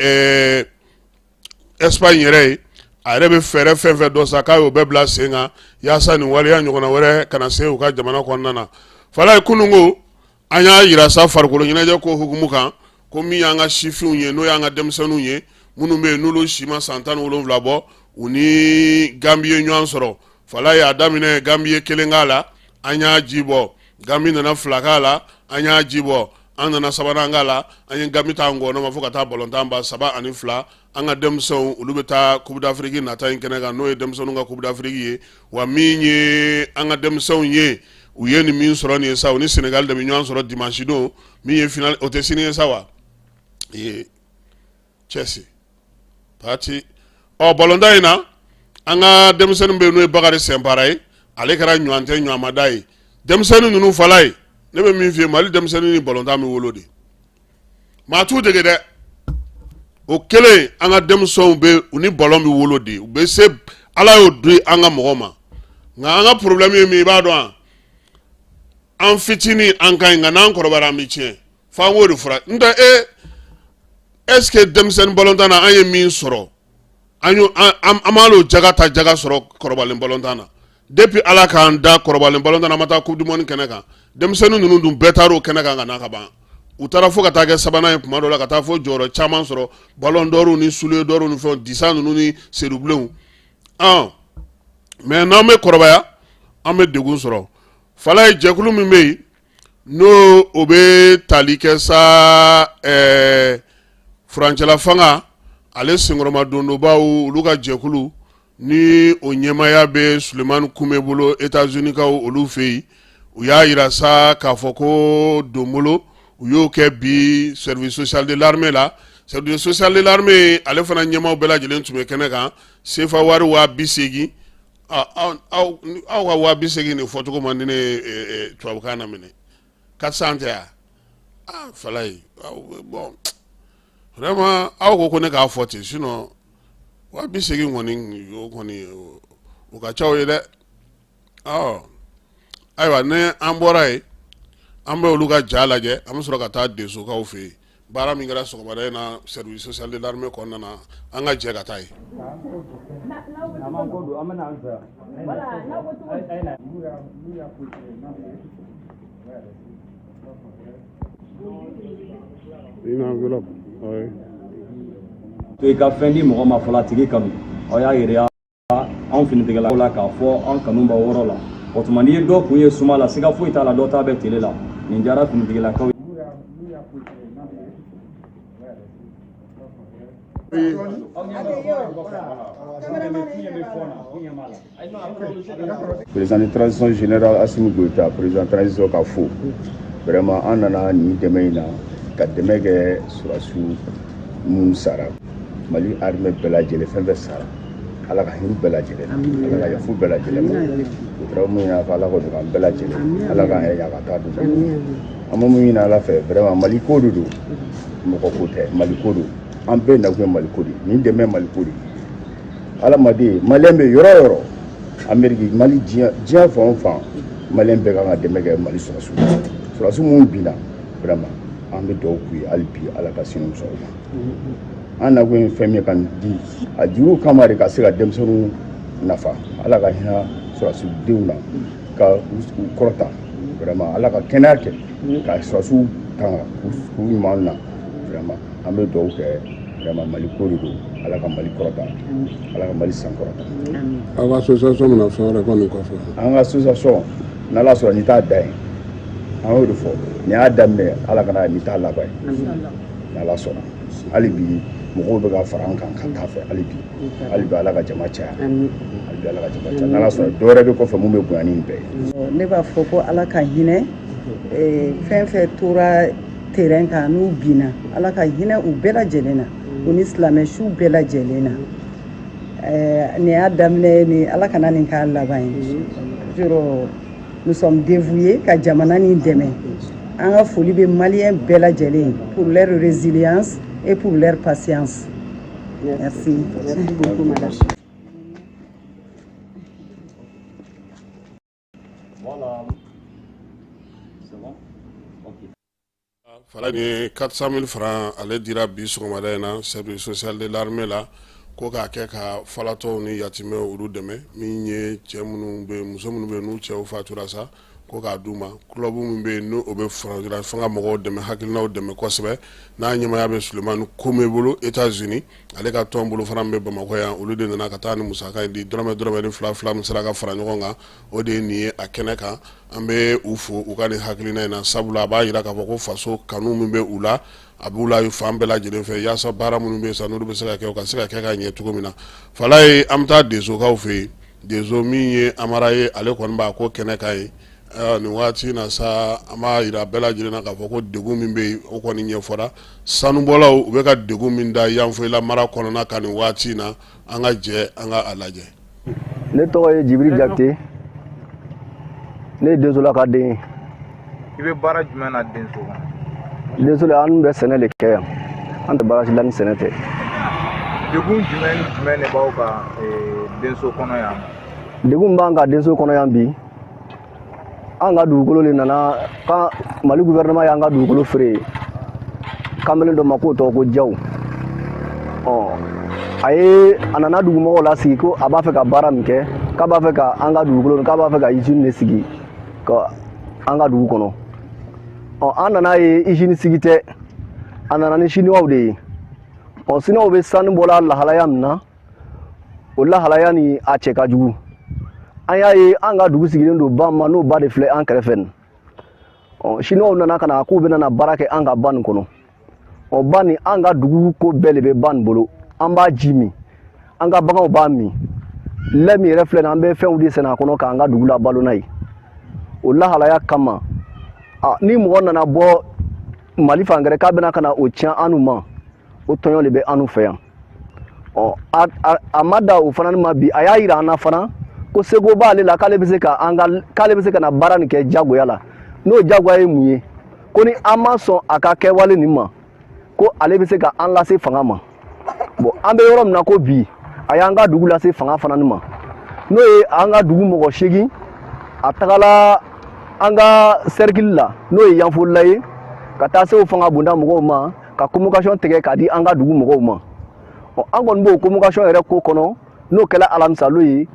Espagne yɛrɛ ye, a yɛrɛ bɛ fɛɛrɛ fɛn fɛn dɔ sa k'a y'o bɛɛ bila sen kan yaasa nin waleya ɲɔgɔnna wɛrɛ kana se u ka jamana kɔnɔna na. Falayi, kununko an y'a yira sa farikolo ɲɛnajɛ ko hukumu kan ko min y'an ka sifinw ye, n'o y'an ka denmisɛnninw ye minnu bɛ yen n'olu si ma san 17 bɔ, u ni Ganbi ye ɲɔgɔn sɔrɔ. Falayi, a daminɛ Ganbi ye kelen k'a la, an y'a ji bɔ. Ganbi nana fila k'a la, an y'a ji bɔ. An nana sabanan k'a la, an ye Ganbi ta ngɔnɔ ma fo ka taa balontan ban 3-2. An ka denmisɛnw, olu bɛ taa Coupe d'Afrique nata in kɛnɛ kan, n'o ye denmisɛnninw ka Coupe d'Afrique ye. Wa min ye an ka denmisɛnw ye, u ye nin min sɔrɔ nin ye sa, u ni Sénégal de bɛ ɲɔgɔn sɔrɔ dimanche don min ye finale, o tɛ sini ye sa wa? Ee cɛsi pati ɔ balontan in na, an ka denmisɛnnin bɛ yen n'o ye Bakari Sɛnpara ye, ale kɛra ɲɔgɔn tɛ ɲɔgɔnmada ye denmisɛnnin ninnu. Falayi, ne bɛ min f'i ye, Mali denmisɛnnin ni balontan bɛ wolo de, maa t'u dege dɛ. O kelen, an ka denmisɛnw bɛ, u ni balon bɛ wolo de, u bɛ se, Ala y'o di an ka mɔgɔ ma. Nka an ka problème ye min, i b'a dɔn, an fitinin an ka ɲi, nka n'an kɔrɔbayara an bɛ tiɲɛ, f'an k'o de fura. N tɛ e, est ce que denmisɛnnin balontan na an ye min sɔrɔ, an y'o an m'a l'o jaga ta jaga sɔrɔ kɔrɔbalen balontan na. Depuis Ala k'an da kɔrɔbalen balontan na, an ma taa Coupe du monde kɛnɛ kan. Denmisɛnnin ninnu dun bɛɛ taara o kɛnɛ kan ka na ka ban. U taara fo ka taa kɛ sabanan ye tuma dɔ la, ka taa fo jɔyɔrɔ caman sɔrɔ, ballon d'or ni soulier d'or ni fɛnw, disa ninnu ni sedubilenw. Mais n'an bɛ kɔrɔbaya, an bɛ degun sɔrɔ. Falayi, jɛkulu min bɛ yen n'o o bɛ tali kɛ sa furancɛla fanga ale senkɔrɔmadondonbaw, olu ka jɛkulu ni o ɲɛmaaya bɛ Sulemani Kunbe bolo États-Unis kaw olu fɛ yen, u y'a yira sa k'a fɔ ko donbolo u y'o kɛ bi service social de l'armée la. Service social de l'armée ale fana ɲɛmaaw bɛɛ lajɛlen tun bɛ kɛnɛ kan. Sefa wari 80 000, aw ka 80 000 nin fɔcogo man di ne ye tubabukan na minɛ, 400 tɛ yan. Ah Falayi, bon, vraiment aw ko ko ne k'a fɔ ten, sinon 80 000 kɔni, o kɔni o ka ca o ye dɛ. Ɔ ayiwa, ni an bɔra yen, an bɛ olu ka ja lajɛ, an bɛ sɔrɔ ka taa Desokaw fɛ yen. Baara min kɛra sɔgɔmada in na service social de l'armée kɔnɔna na, an ka jɛ ka taa yen. Une enveloppe, oui. To i ka fɛn di mɔgɔ ma fɔlɔ, a tigi kanu. Aw y'a yira anw finitigilakaw la k'a fɔ an kanu b'aw yɔrɔ la. O tuma n'i ye dɔ kun ye suma la, siga foyi t'a la, dɔ ta bɛ tele la. Nin diyara finitigilakaw. Président de transition général Assimi Goïta, président transition ka fo. Vraiment an nana nin dɛmɛ in na ka dɛmɛ kɛ sɔrɔdasiw minnu sara, Mali armée bɛɛ lajɛlen, fɛn fɛn sara, Ala ka hinɛ bɛɛ lajɛlen na, Ala ka yafa bɛɛ lajɛlen ma. O taara mun ɲini a fɛ, Ala k'o nɔgɔya an bɛɛ lajɛlen, Ala k'an yɛrɛ ɲa ka taa dun. An bɛ mun ɲini Ala fɛ, vraiment Mali ko de don, mɔgɔ ko tɛ, Mali ko don. An bɛɛ nakun ye Mali ko de ye, nin dɛmɛ ye Mali ko de ye. Adamaden maliyɛn bɛ yɔrɔ o yɔrɔ, Amérique, Mali, diɲɛ diɲɛ fan o fan, maliyɛn bɛɛ kan ka dɛmɛ kɛ Mali sɔrɔdasiw la. Sɔrɔdasi minnu binna, vraiment an bɛ dugawu k'u ye hali bi, Ala ka sini sɔrɔ u ma. An nakun ye fɛn min ye ka nin di a juru kama de, ka se ka denmisɛnninw nafa. Ala ka hinɛ sɔrɔdasiw denw na ka u kɔrɔta, vraiment Ala ka kɛnɛya kɛ ka sɔrɔdasiw tanga k'u ɲuman na. Vraiment an bɛ dugawu kɛ, vraiment Mali ko de don. Ala ka Mali kɔrɔta, Ala ka Mali sankɔrɔta. Aw ka association bɛna fɛn wɛrɛ kɔ nin kɔfɛ? An ka association, n'Ala sɔrɔ nin t'a dan ye, an y'o de fɔ, nin y'a daminɛ, Ala kana nin t'a laban ye, n'Ala sɔnna. Hali bi mɔgɔw bɛ ka fara an kan ka taa fɛ, hali bi, hali bi Ala ka jama caya, hali bi Ala ka jama caya. N'Ala sɔnna, dɔ wɛrɛ bɛ kɔfɛ mun bɛ bonya ni nin bɛɛ ye. Ne b'a fɔ ko Ala ka hinɛ Fɛn fɛn tora terrain kan n'u binna, Ala ka hinɛ u bɛɛ lajɛlen na, u ni silamɛ su bɛɛ lajɛlen na. Nin y'a daminɛ ni Ala kana nin k'a laban ye. Yɔrɔ nous sommes dévoués ka jamana nin dɛmɛ. An ka foli bɛ Malien bɛɛ lajɛlen pour leur résilience et pour leur patience. Merci. Merci beaucoup, madame. Voilà. C'est bon? Ok. Fala ni 400 000 francs ale dira bi sɔgɔmada in na service social de l'armée la, ko k'a kɛ ka falatɔw ni yatimɛw olu dɛmɛ. Min ye cɛ minnu bɛ, muso minnu bɛ yen n'u cɛw fatura sa, ko k'a d'u ma. Club min bɛ yen n'o bɛ fanga fanga mɔgɔw dɛmɛ, hakilinaw dɛmɛ kosɛbɛ, n'a ɲɛmaaya bɛ Sulemani Kome bolo États-Unis, ale ka tɔn bolofara min bɛ Bamakɔ yan, olu de nana ka taa ni musaka in di. Dɔrɔmɛ dɔrɔmɛ ni fila fila min sera ka fara ɲɔgɔn kan, o de ye nin ye a kɛnɛ kan. An bɛ u fo u ka nin hakilina in na, sabula a b'a jira k'a fɔ ko faso kanu min bɛ u la, a b'u la fan bɛɛ lajɛlen fɛ, yaasa baara minnu bɛ yen sa, n'olu bɛ se ka kɛ, u ka se ka kɛ ka ɲɛ cogo min na. Fala ye, an bɛ taa Desokaw fɛ yen. Deso min ye Amara ye, ale kɔni b'a ko kɛnɛ kan ye nin waati in na sa. An b'a jira bɛɛ lajɛlen na k'a fɔ ko degun min bɛ yen, o kɔni ɲɛfɔra. Sanubɔlaw u bɛ ka degun min da Yanfolila mara kɔnɔna kan nin waati in na, an ka jɛ an ka a lajɛ. Ne tɔgɔ ye Jibiri Jakite, ne ye Densola ka den ye. I bɛ baara jumɛn na Denso kɔnɔ? Denso la, an bɛ sɛnɛ de kɛ yan, an tɛ baara si la ni sɛnɛ tɛ. Degun jumɛn ni jumɛn de b'aw kan Denso kɔnɔ yan? Degun b'an kan Denso kɔnɔ yan bi, an ka dugukolo de nana kan Mali gouvernement y'an ka dugukolo feere kamalen dɔ ma k'o tɔgɔ ko Jaw. Ɔ a ye a nana dugumɔgɔw lasigi ko a b'a fɛ ka baara min kɛ, k'a b'a fɛ ka an ka dugukolo, k'a b'a fɛ ka usine de sigi ka an ka dugu kɔnɔ. Ɔ an nana ye usine sigi tɛ, a nana ni siniwaw de ye. Ɔ siniwaw bɛ sanu bɔla lahalaya min na, o lahalaya ni a cɛ ka jugu. An y'a ye an ka dugu sigilen don ba ma, n'o ba de filɛ an kɛrɛfɛ nin. Ɔ siniwaw nana ka na k'u bɛna na baara kɛ an ka ba nin kɔnɔ. Ɔ ba nin, an ka dugu ko bɛɛ de bɛ ba nin bolo. An b'a ji min, an ka baganw b'a min, lɛ min yɛrɛ filɛ nin, an bɛ fɛnw de sɛnɛ a kɔnɔ k'an ka dugu labalo n'a ye. O lahalaya kama, a ni mɔgɔ nana bɔ Mali fan wɛrɛ k'a bɛna ka na o tiɲɛ an ma, o tɔɲɔ de bɛ anw fɛ yan. Ɔ a ma da o fana ma bi, a y'a yira an na fana ko seko b'ale la, k'ale bɛ se ka an ka k'ale bɛ se ka na baara nin kɛ jagoya la. N'o jagoya ye mun ye? Ko ni an ma sɔn a ka kɛwale nin ma, ko ale bɛ se ka an lase fanga ma. Bon, an bɛ yɔrɔ min na ko bi, a y'an ka dugu lase fanga fana ma, n'o ye an ka dugu mɔgɔ 8. A tagala an ka cercle la, n'o ye Yanfolila ye, ka taa se o fanga bonda mɔgɔw ma, ka convocation tigɛ k'a di an ka dugu mɔgɔw ma. Ɔ an kɔni b'o convocation yɛrɛ ko kɔnɔ, n'o kɛla alamisalo ye.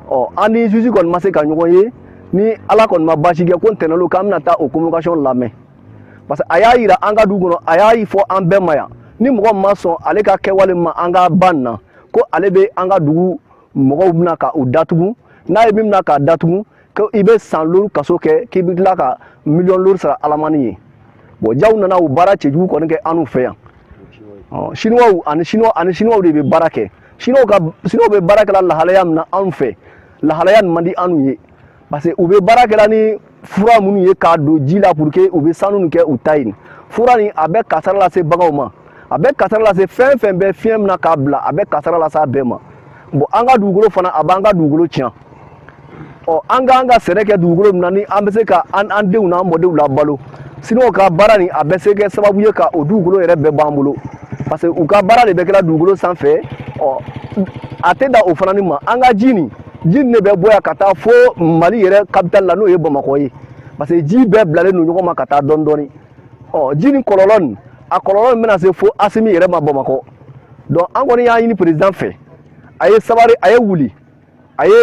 Ɔ an ni juge kɔni ma se ka ɲɔgɔn ye, ni Ala kɔni ma baasi kɛ ko ntɛnɛn k'an bɛna taa o convocation lamɛn, parce que a y'a yira an ka dugu kɔnɔ, a y'a fɔ an bɛɛ ma yan, ni mɔgɔ min ma sɔn ale ka kɛwale ma an ka ba nin na, ko ale bɛ an ka dugu mɔgɔw bɛna ka u datugu. N'a ye min bɛna k'a datugu, ko i bɛ san 5 kaso kɛ, k'i bɛ tila ka miliyɔn 5 sara alamani ye. Bon, Jaw nana o baara cɛjugu kɔni kɛ anw fɛ yan. Ɔ siniwaw ani siniwa ani siniwaw de bɛ baara kɛ. Siniwaw bɛ baara kɛla lahalaya min na anw fɛ, lahalaya nin man di anw ye, parce que u bɛ baara kɛla ni fura minnu ye k'a don ji la pour que u bɛ sanu nin kɛ u ta ye. Fura nin, a bɛ kasara lase baganw ma, a bɛ kasara lase fɛn fɛn bɛ fiɲɛ min na k'a bila, a bɛ kasara lase a bɛɛ ma. Bon, an ka dugukolo fana, a b'an ka dugukolo tiɲɛ. Ɔ an k'an ka sɛnɛ kɛ dugukolo min na, ni an bɛ se ka an denw n'an mɔdenw labalo, siniwaw ka baara nin, a bɛ se kɛ sababu ye ka o dugukolo yɛrɛ bɛɛ b'an bolo, parce que u ka baara de bɛ kɛra dugukolo sanfɛ. Ɔ a tɛ dan o fana ni ma, an ka ji nin, ji nin de bɛ bɔ yan ka taa fo Mali yɛrɛ capitale la, n'o ye Bamakɔ ye, parce que ji bɛɛ bilalen don ɲɔgɔn ma ka taa dɔɔni dɔɔni. Ɔ ji nin kɔlɔlɔ nin, a kɔlɔlɔ nin bɛna se fo Asimi yɛrɛ ma Bamakɔ. Donc an kɔni y'a ɲini président fɛ, a ye sabari, a ye wuli, a ye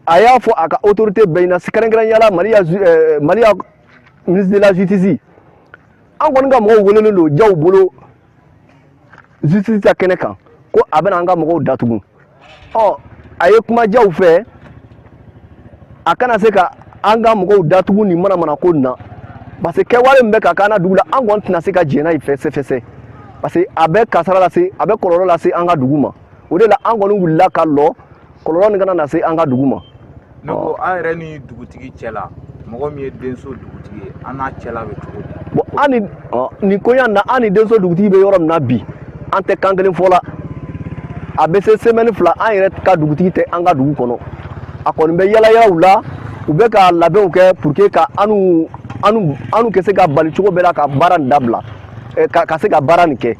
a y'a fɔ a ka autorité bɛɛ ɲɛna, kɛrɛnkɛrɛnnenya la Mali ya ministre de la justice. An kɔni ka mɔgɔw welelen don Jaw bolo justice ta kɛnɛ kan, ko a bɛna an ka mɔgɔw datugu. Ɔ a ye kuma Jaw fɛ, a kana se ka an ka mɔgɔw datugu nin manamana ko nin na, parce que kɛwale min bɛ ka k'an na dugu la, an kɔni tɛna se ka jɛn n'a ye fɛsɛfɛsɛ, parce que a bɛ kasara lase, a bɛ kɔlɔlɔ lase an ka dugu ma. O de la an kɔni wulila ka lɔ kɔlɔlɔ nin kana na se an ka dugu ma. Ne ko, aw yɛrɛ ni dugutigi cɛ la, Mɔgɔ min ye denso dugutigi ye, an n'a cɛla bɛ cogo di? Bon, an ni nin koɲa na, an ni denso dugutigi bɛ yɔrɔ min na bi, an tɛ kan kelen fɔ la. A bɛ se semaine 2, an yɛrɛ ka dugutigi tɛ an ka dugu kɔnɔ. A kɔni bɛ yala yalaw la, u bɛ ka labɛnw kɛ pour que ka anu anu anu kɛ se ka bali cogo bɛɛ la ka baara nin dabila, ka se ka baara nin kɛ.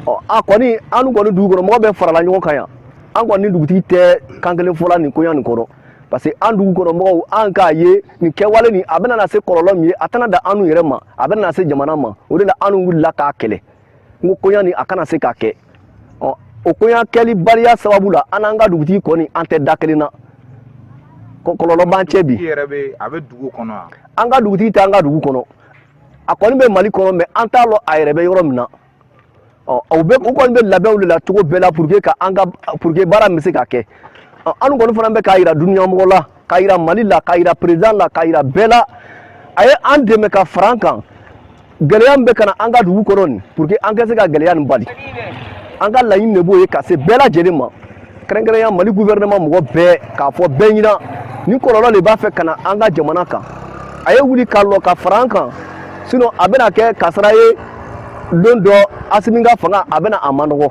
Ɔ, a kɔni, anu kɔni dugu kɔnɔ mɔgɔ bɛɛ farala ɲɔgɔn kan yan. An kɔni ni dugutigi tɛ kan kelen fɔ la nin koɲa nin kɔrɔ, parce que an dugu kɔnɔ mɔgɔw, an k'a ye nin kɛwale nin, a bɛna na se kɔlɔlɔ min ye, a tɛna dan annu yɛrɛ ma, a bɛna na se jamana ma. O de la annu wulila k'a kɛlɛ n ko koɲa nin a kana se k'a kɛ. Ɔ, o koɲa kɛlibaliya sababu la, an n'an ka dugutigi kɔni, an tɛ da kelen na, kɔlɔlɔ b'an cɛ bi. Dugutigi yɛrɛ bɛ, a bɛ dugu kɔnɔ wa? An ka dugutigi tɛ an ka dugu kɔnɔ. A kɔni bɛ Mali kɔnɔ, mais an t'a lɔn a yɛrɛ bɛ yɔrɔ min na. Ɔ, u bɛ, u kɔni bɛ labɛnw de la cogo bɛɛ la pour que ka an ka, pour que baara min bɛ se ka kɛ. Ɔ, an kɔni fana bɛ k'a yira duniyamɔgɔ la, k'a yira Mali la, k'a yira président la, k'a yira bɛɛ la, a ye an dɛmɛ ka fara an kan. Gɛlɛya min bɛ ka na an ka dugu kɔnɔ nin, pour que an ka se ka gɛlɛya nin bali, an ka laɲini de b'o ye ka se bɛɛ lajɛlen ma, kɛrɛnkɛrɛnya Mali gouvernement mɔgɔ bɛɛ, k'a fɔ bɛɛ ɲɛna nin kɔlɔlɔ de b'a fɛ ka na an ka jamana kan. A ye wuli ka lɔ ka fara an kan, sinon a bɛna kɛ kasara ye don dɔ. Asimi ka fanga, a bɛna a manɔgɔ.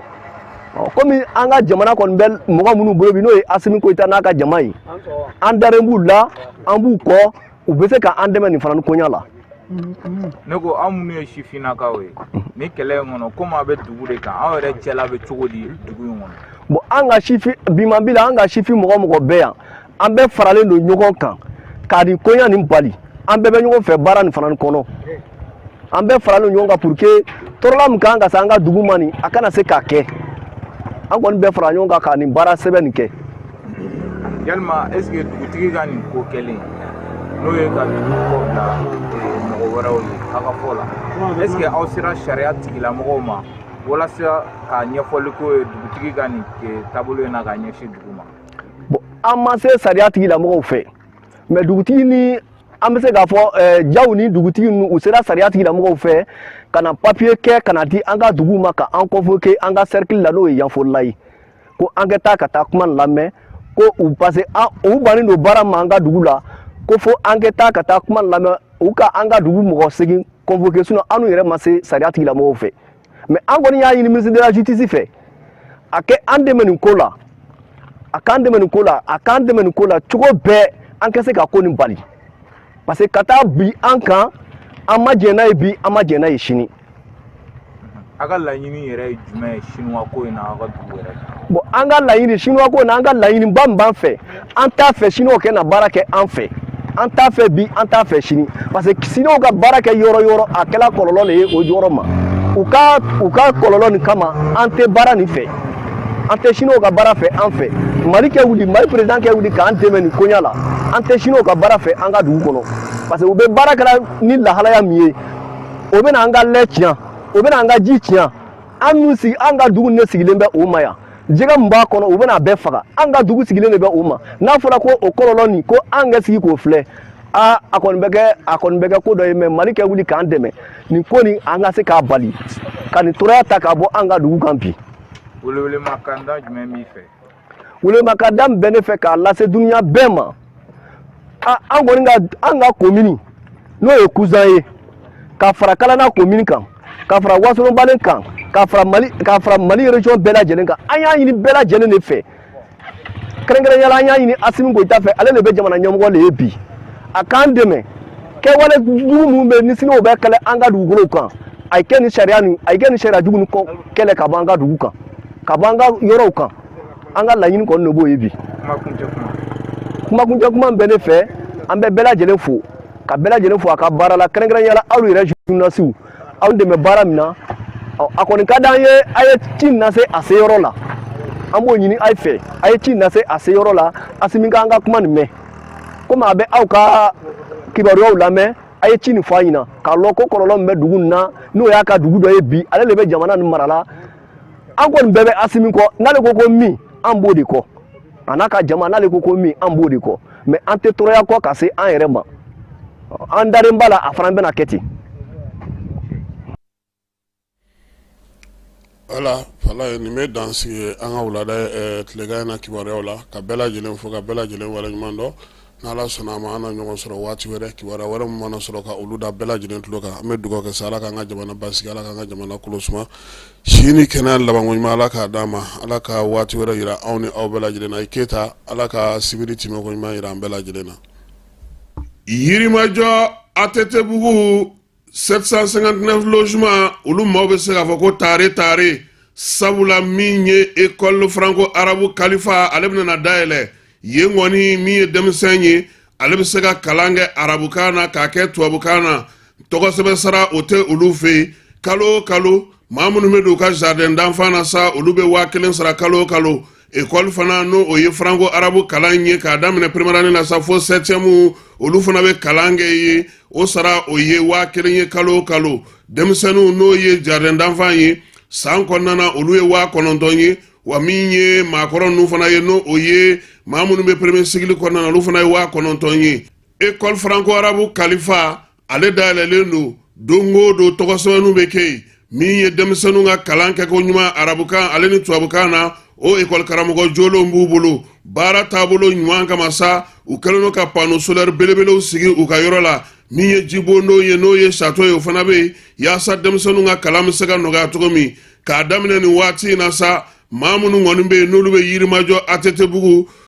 Komi an ka jamana kɔni bɛ mɔgɔ minnu bolo bi, n'o ye Asimi Goyita n'a ka jama ye, an daren b'u la, an b'u kɔ, u bɛ se ka an dɛmɛ nin fana ni koɲa la. Ne ko, aw minnu ye sifinnakaw ye ni kɛlɛ in kɔnɔ, komi a bɛ dugu de kan, aw yɛrɛ cɛla bɛ cogo di dugu in kɔnɔ? Bon, an ka sifin bimanbi la, an ka sifin mɔgɔ mɔgɔ bɛ yan, an bɛɛ faralen don ɲɔgɔn kan ka nin koɲa nin bali. An bɛɛ bɛ ɲɔgɔn fɛ baara nin fana kɔnɔ. An bɛɛ faralen ɲɔgɔn kan pour que tɔɔrɔla min kan ka se an ka dugu ma nin, a kana se k'a kɛ. An kɔni bɛɛ fara ɲɔgɔn kan ka nin baara sɛbɛn nin kɛ. Yalima, est ce que dugutigi ka nin ko kɛlen, n'o ye ka dugu kɔ bila mɔgɔ wɛrɛw ye, aw ka fɔ la, est ce que aw sera sariya tigilamɔgɔw ma walasa ka ɲɛfɔli k'o ye dugutigi ka nin taabolo in na ka ɲɛsin dugu ma? Bon, an ma se sariya tigilamɔgɔw fɛ, mais dugutigi ni, an bɛ se k'a fɔ Jaw ni dugutigi ninnu, u sera sariya tigilamɔgɔw fɛ ka na papiye kɛ ka na di an ka dugu ma, ka an convoquer an ka cercle la, n'o ye Yanfolila ye, ko an ka taa ka taa kuma lamɛn, ko u, parce que an, u bannen don baara ma an ka dugu la, ko fo an ka taa ka taa kuma lamɛn, u ka an ka dugu mɔgɔ 8 convoquer. Sinon an yɛrɛ ma se sariya tigilamɔgɔw fɛ, mais an kɔni y'a ɲini ministre de la justice fɛ, a kɛ an dɛmɛ nin ko la, a k'an dɛmɛ nin ko la, a k'an dɛmɛ nin ko la cogo bɛɛ, an ka se ka ko nin bali, parce que ka taa bi an kan, an ma jɛn n'a ye bi, an ma jɛn n'a ye sini. A ka laɲini yɛrɛ ye jumɛn ye sinuwa ko in na, aw ka dugu yɛrɛ kan? Bon, an ka laɲini sinuwa ko in na, an ka laɲiniba min b'an fɛ, an t'a fɛ sinuwaw kɛ na baara kɛ an fɛ. An t'a fɛ bi, an t'a fɛ sini, parce que sinuwaw ka baara kɛ yɔrɔ yɔrɔ, a kɛla kɔlɔlɔ de ye o yɔrɔ ma. U ka kɔlɔlɔ nin kama, an tɛ baara nin fɛ, an tɛ sinuwaw ka baara fɛ an fɛ. Mali kɛ wuli, Mali président kɛ wuli k'an dɛmɛ nin koɲa la. An tɛ sinuwaw ka baara fɛ an ka dugu kɔnɔ, parce que u bɛ baara kɛra ni lahalaya min ye, o bɛna an ka lɛ tiɲɛ, o bɛna an ka ji tiɲɛ. An min sigi, an ka dugu ne sigilen bɛ o ma yan, jɛgɛ min b'a kɔnɔ, u bɛna a bɛɛ faga. An ka dugu sigilen de bɛ o ma. N'a fɔra ko o kɔlɔlɔ nin, ko an ka sigi k'o filɛ, aa, a kɔni bɛ kɛ, a kɔni bɛ kɛ ko dɔ ye. Mais Mali kɛ wuli k'an dɛmɛ nin ko nin, an ka se k'a bali ka nin tɔɔrɔya ta k'a bɔ an ka dugu kan bi. Welewelemakanda jumɛn b'i fɛ? Welewelemakanda min bɛ ne fɛ k'a lase dunuya bɛɛ ma, an kɔni ka, an ka komini, n'o ye Kuzan ye, ka fara Kalana komini kan, ka fara Wasolonbalen kan, ka fara Mali région bɛɛ lajɛlen kan, an y'a ɲini bɛɛ lajɛlen de fɛ. Kɛrɛnkɛrɛnnenya la, an y'a ɲini Asimi Goyita fɛ, ale de bɛ jamana ɲɛmɔgɔ de ye bi, a k'an dɛmɛ. Kɛwale jugu minnu bɛ ni siniw bɛ kɛlɛ an ka dugukolow kan, a ye kɛ ni sariya nin, a ye kɛ ni sariya jugu nin kɔ kɛlɛ ka bɔ an ka dugu kan, ka bɔ an ka yɔrɔw kan. An ka laɲini kɔni de b'o ye bi. Kumakuncɛ kuma bɛ ne fɛ, an bɛ bɛɛ lajɛlen fo, ka bɛɛ lajɛlen fo a ka baara la, kɛrɛnkɛrɛnnenya la aw yɛrɛ journalisiw, aw dɛmɛ baara min na. A kɔni ka d'an ye, a ye ci in lase a seyɔrɔ la. An b'o ɲini aw fɛ, a ye ci in lase a seyɔrɔ la. Asimi k'an ka kuma nin mɛn, komi a bɛ aw ka kibaruyaw lamɛn, a ye ci nin fɔ a ɲɛna k'a lɔn ko kɔlɔlɔ min bɛ dugu nin na, n'o y'a ka dugu dɔ ye bi, ale de bɛ jamana nin mara la. An kɔni bɛɛ bɛ Asimi kɔ. N'ale ko ko min, an b'o de kɔ, a n'a ka jama. N'ale ko ko min, an b'o de kɔ, mais an tɛ tɔɔrɔya kɔ ka se an yɛrɛ ma. An dalen b'a la, a fana bɛna kɛ ten. Wala fala, nin bɛ dan sigi an ka wulada tilegan in na kibaruyaw la, ka bɛɛ lajɛlen fo, ka bɛɛ lajɛlen waleɲuman dɔn. N'Ala sɔnna a ma, an na ɲɔgɔn sɔrɔ waati wɛrɛ, kibaruya wɛrɛ min mana sɔrɔ ka olu da bɛɛ lajɛlen tulo kan. An bɛ dugawu kɛ sa, Ala k'an ka jamana basigi, Ala k'an ka jamana kolo suma, si ni kɛnɛya labanko ɲuman, Ala k'a d'an ma. Ala ka waati wɛrɛ yira anw ni aw bɛɛ lajɛlen na. I Keyita, Ala ka sibiri tɛmɛko ɲuman yira an bɛɛ lajɛlen na. Yirimajɔ ATT-bugu 759 logement, olu maaw bɛ se k'a fɔ ko tare tare, sabula min ye école franco arabe Kalifa, ale bɛna na dayɛlɛ yen kɔni. Min ye denmisɛn ye, ale bɛ se ka kalan kɛ arabukan na k'a kɛ tubabukan na. Tɔgɔsɛbɛn sara o tɛ olu fɛ yen. Kalo o kalo, maa minnu bɛ don u ka jardin d'enfant na sa, olu bɛ 1000 sara kalo o kalo. École fana, n'o o ye franco arabe kalan ye, k'a daminɛ première année na sa fo septième, olu fana bɛ kalan kɛ yen. O sara, o ye 1000 ye kalo o kalo. Denmisɛnninw, n'o ye jardin d'enfant ye, san kɔnɔna na, olu ye 9000 ye. Wa min ye maakɔrɔ ninnu fana ye, n'o o ye maa minnu bɛ premier cycle kɔnɔna na, olu fana ye 9000 ye. École franco arabe Kalifa, ale dayɛlɛlen don. Don o don, tɔgɔsɛbɛnninw bɛ kɛ yen. Min ye denmisɛnninw ka kalan kɛko ɲuman arabukan ale ni tubabukan na, o ekɔli karamɔgɔ jolenw b'u bolo. Baara taabolo ɲuman kama sa, u kɛlen don ka panneau solaire belebelew sigi u ka yɔrɔ la. Min ye jibondon ye, n'o ye château ye, o fana bɛ yen, yaasa denmisɛnninw ka kalan bɛ se ka nɔgɔya cogo min. K'a daminɛ nin waati in na sa, maa minnu kɔni bɛ yen, n'olu bɛ Yirimajɔ ATT-bugu.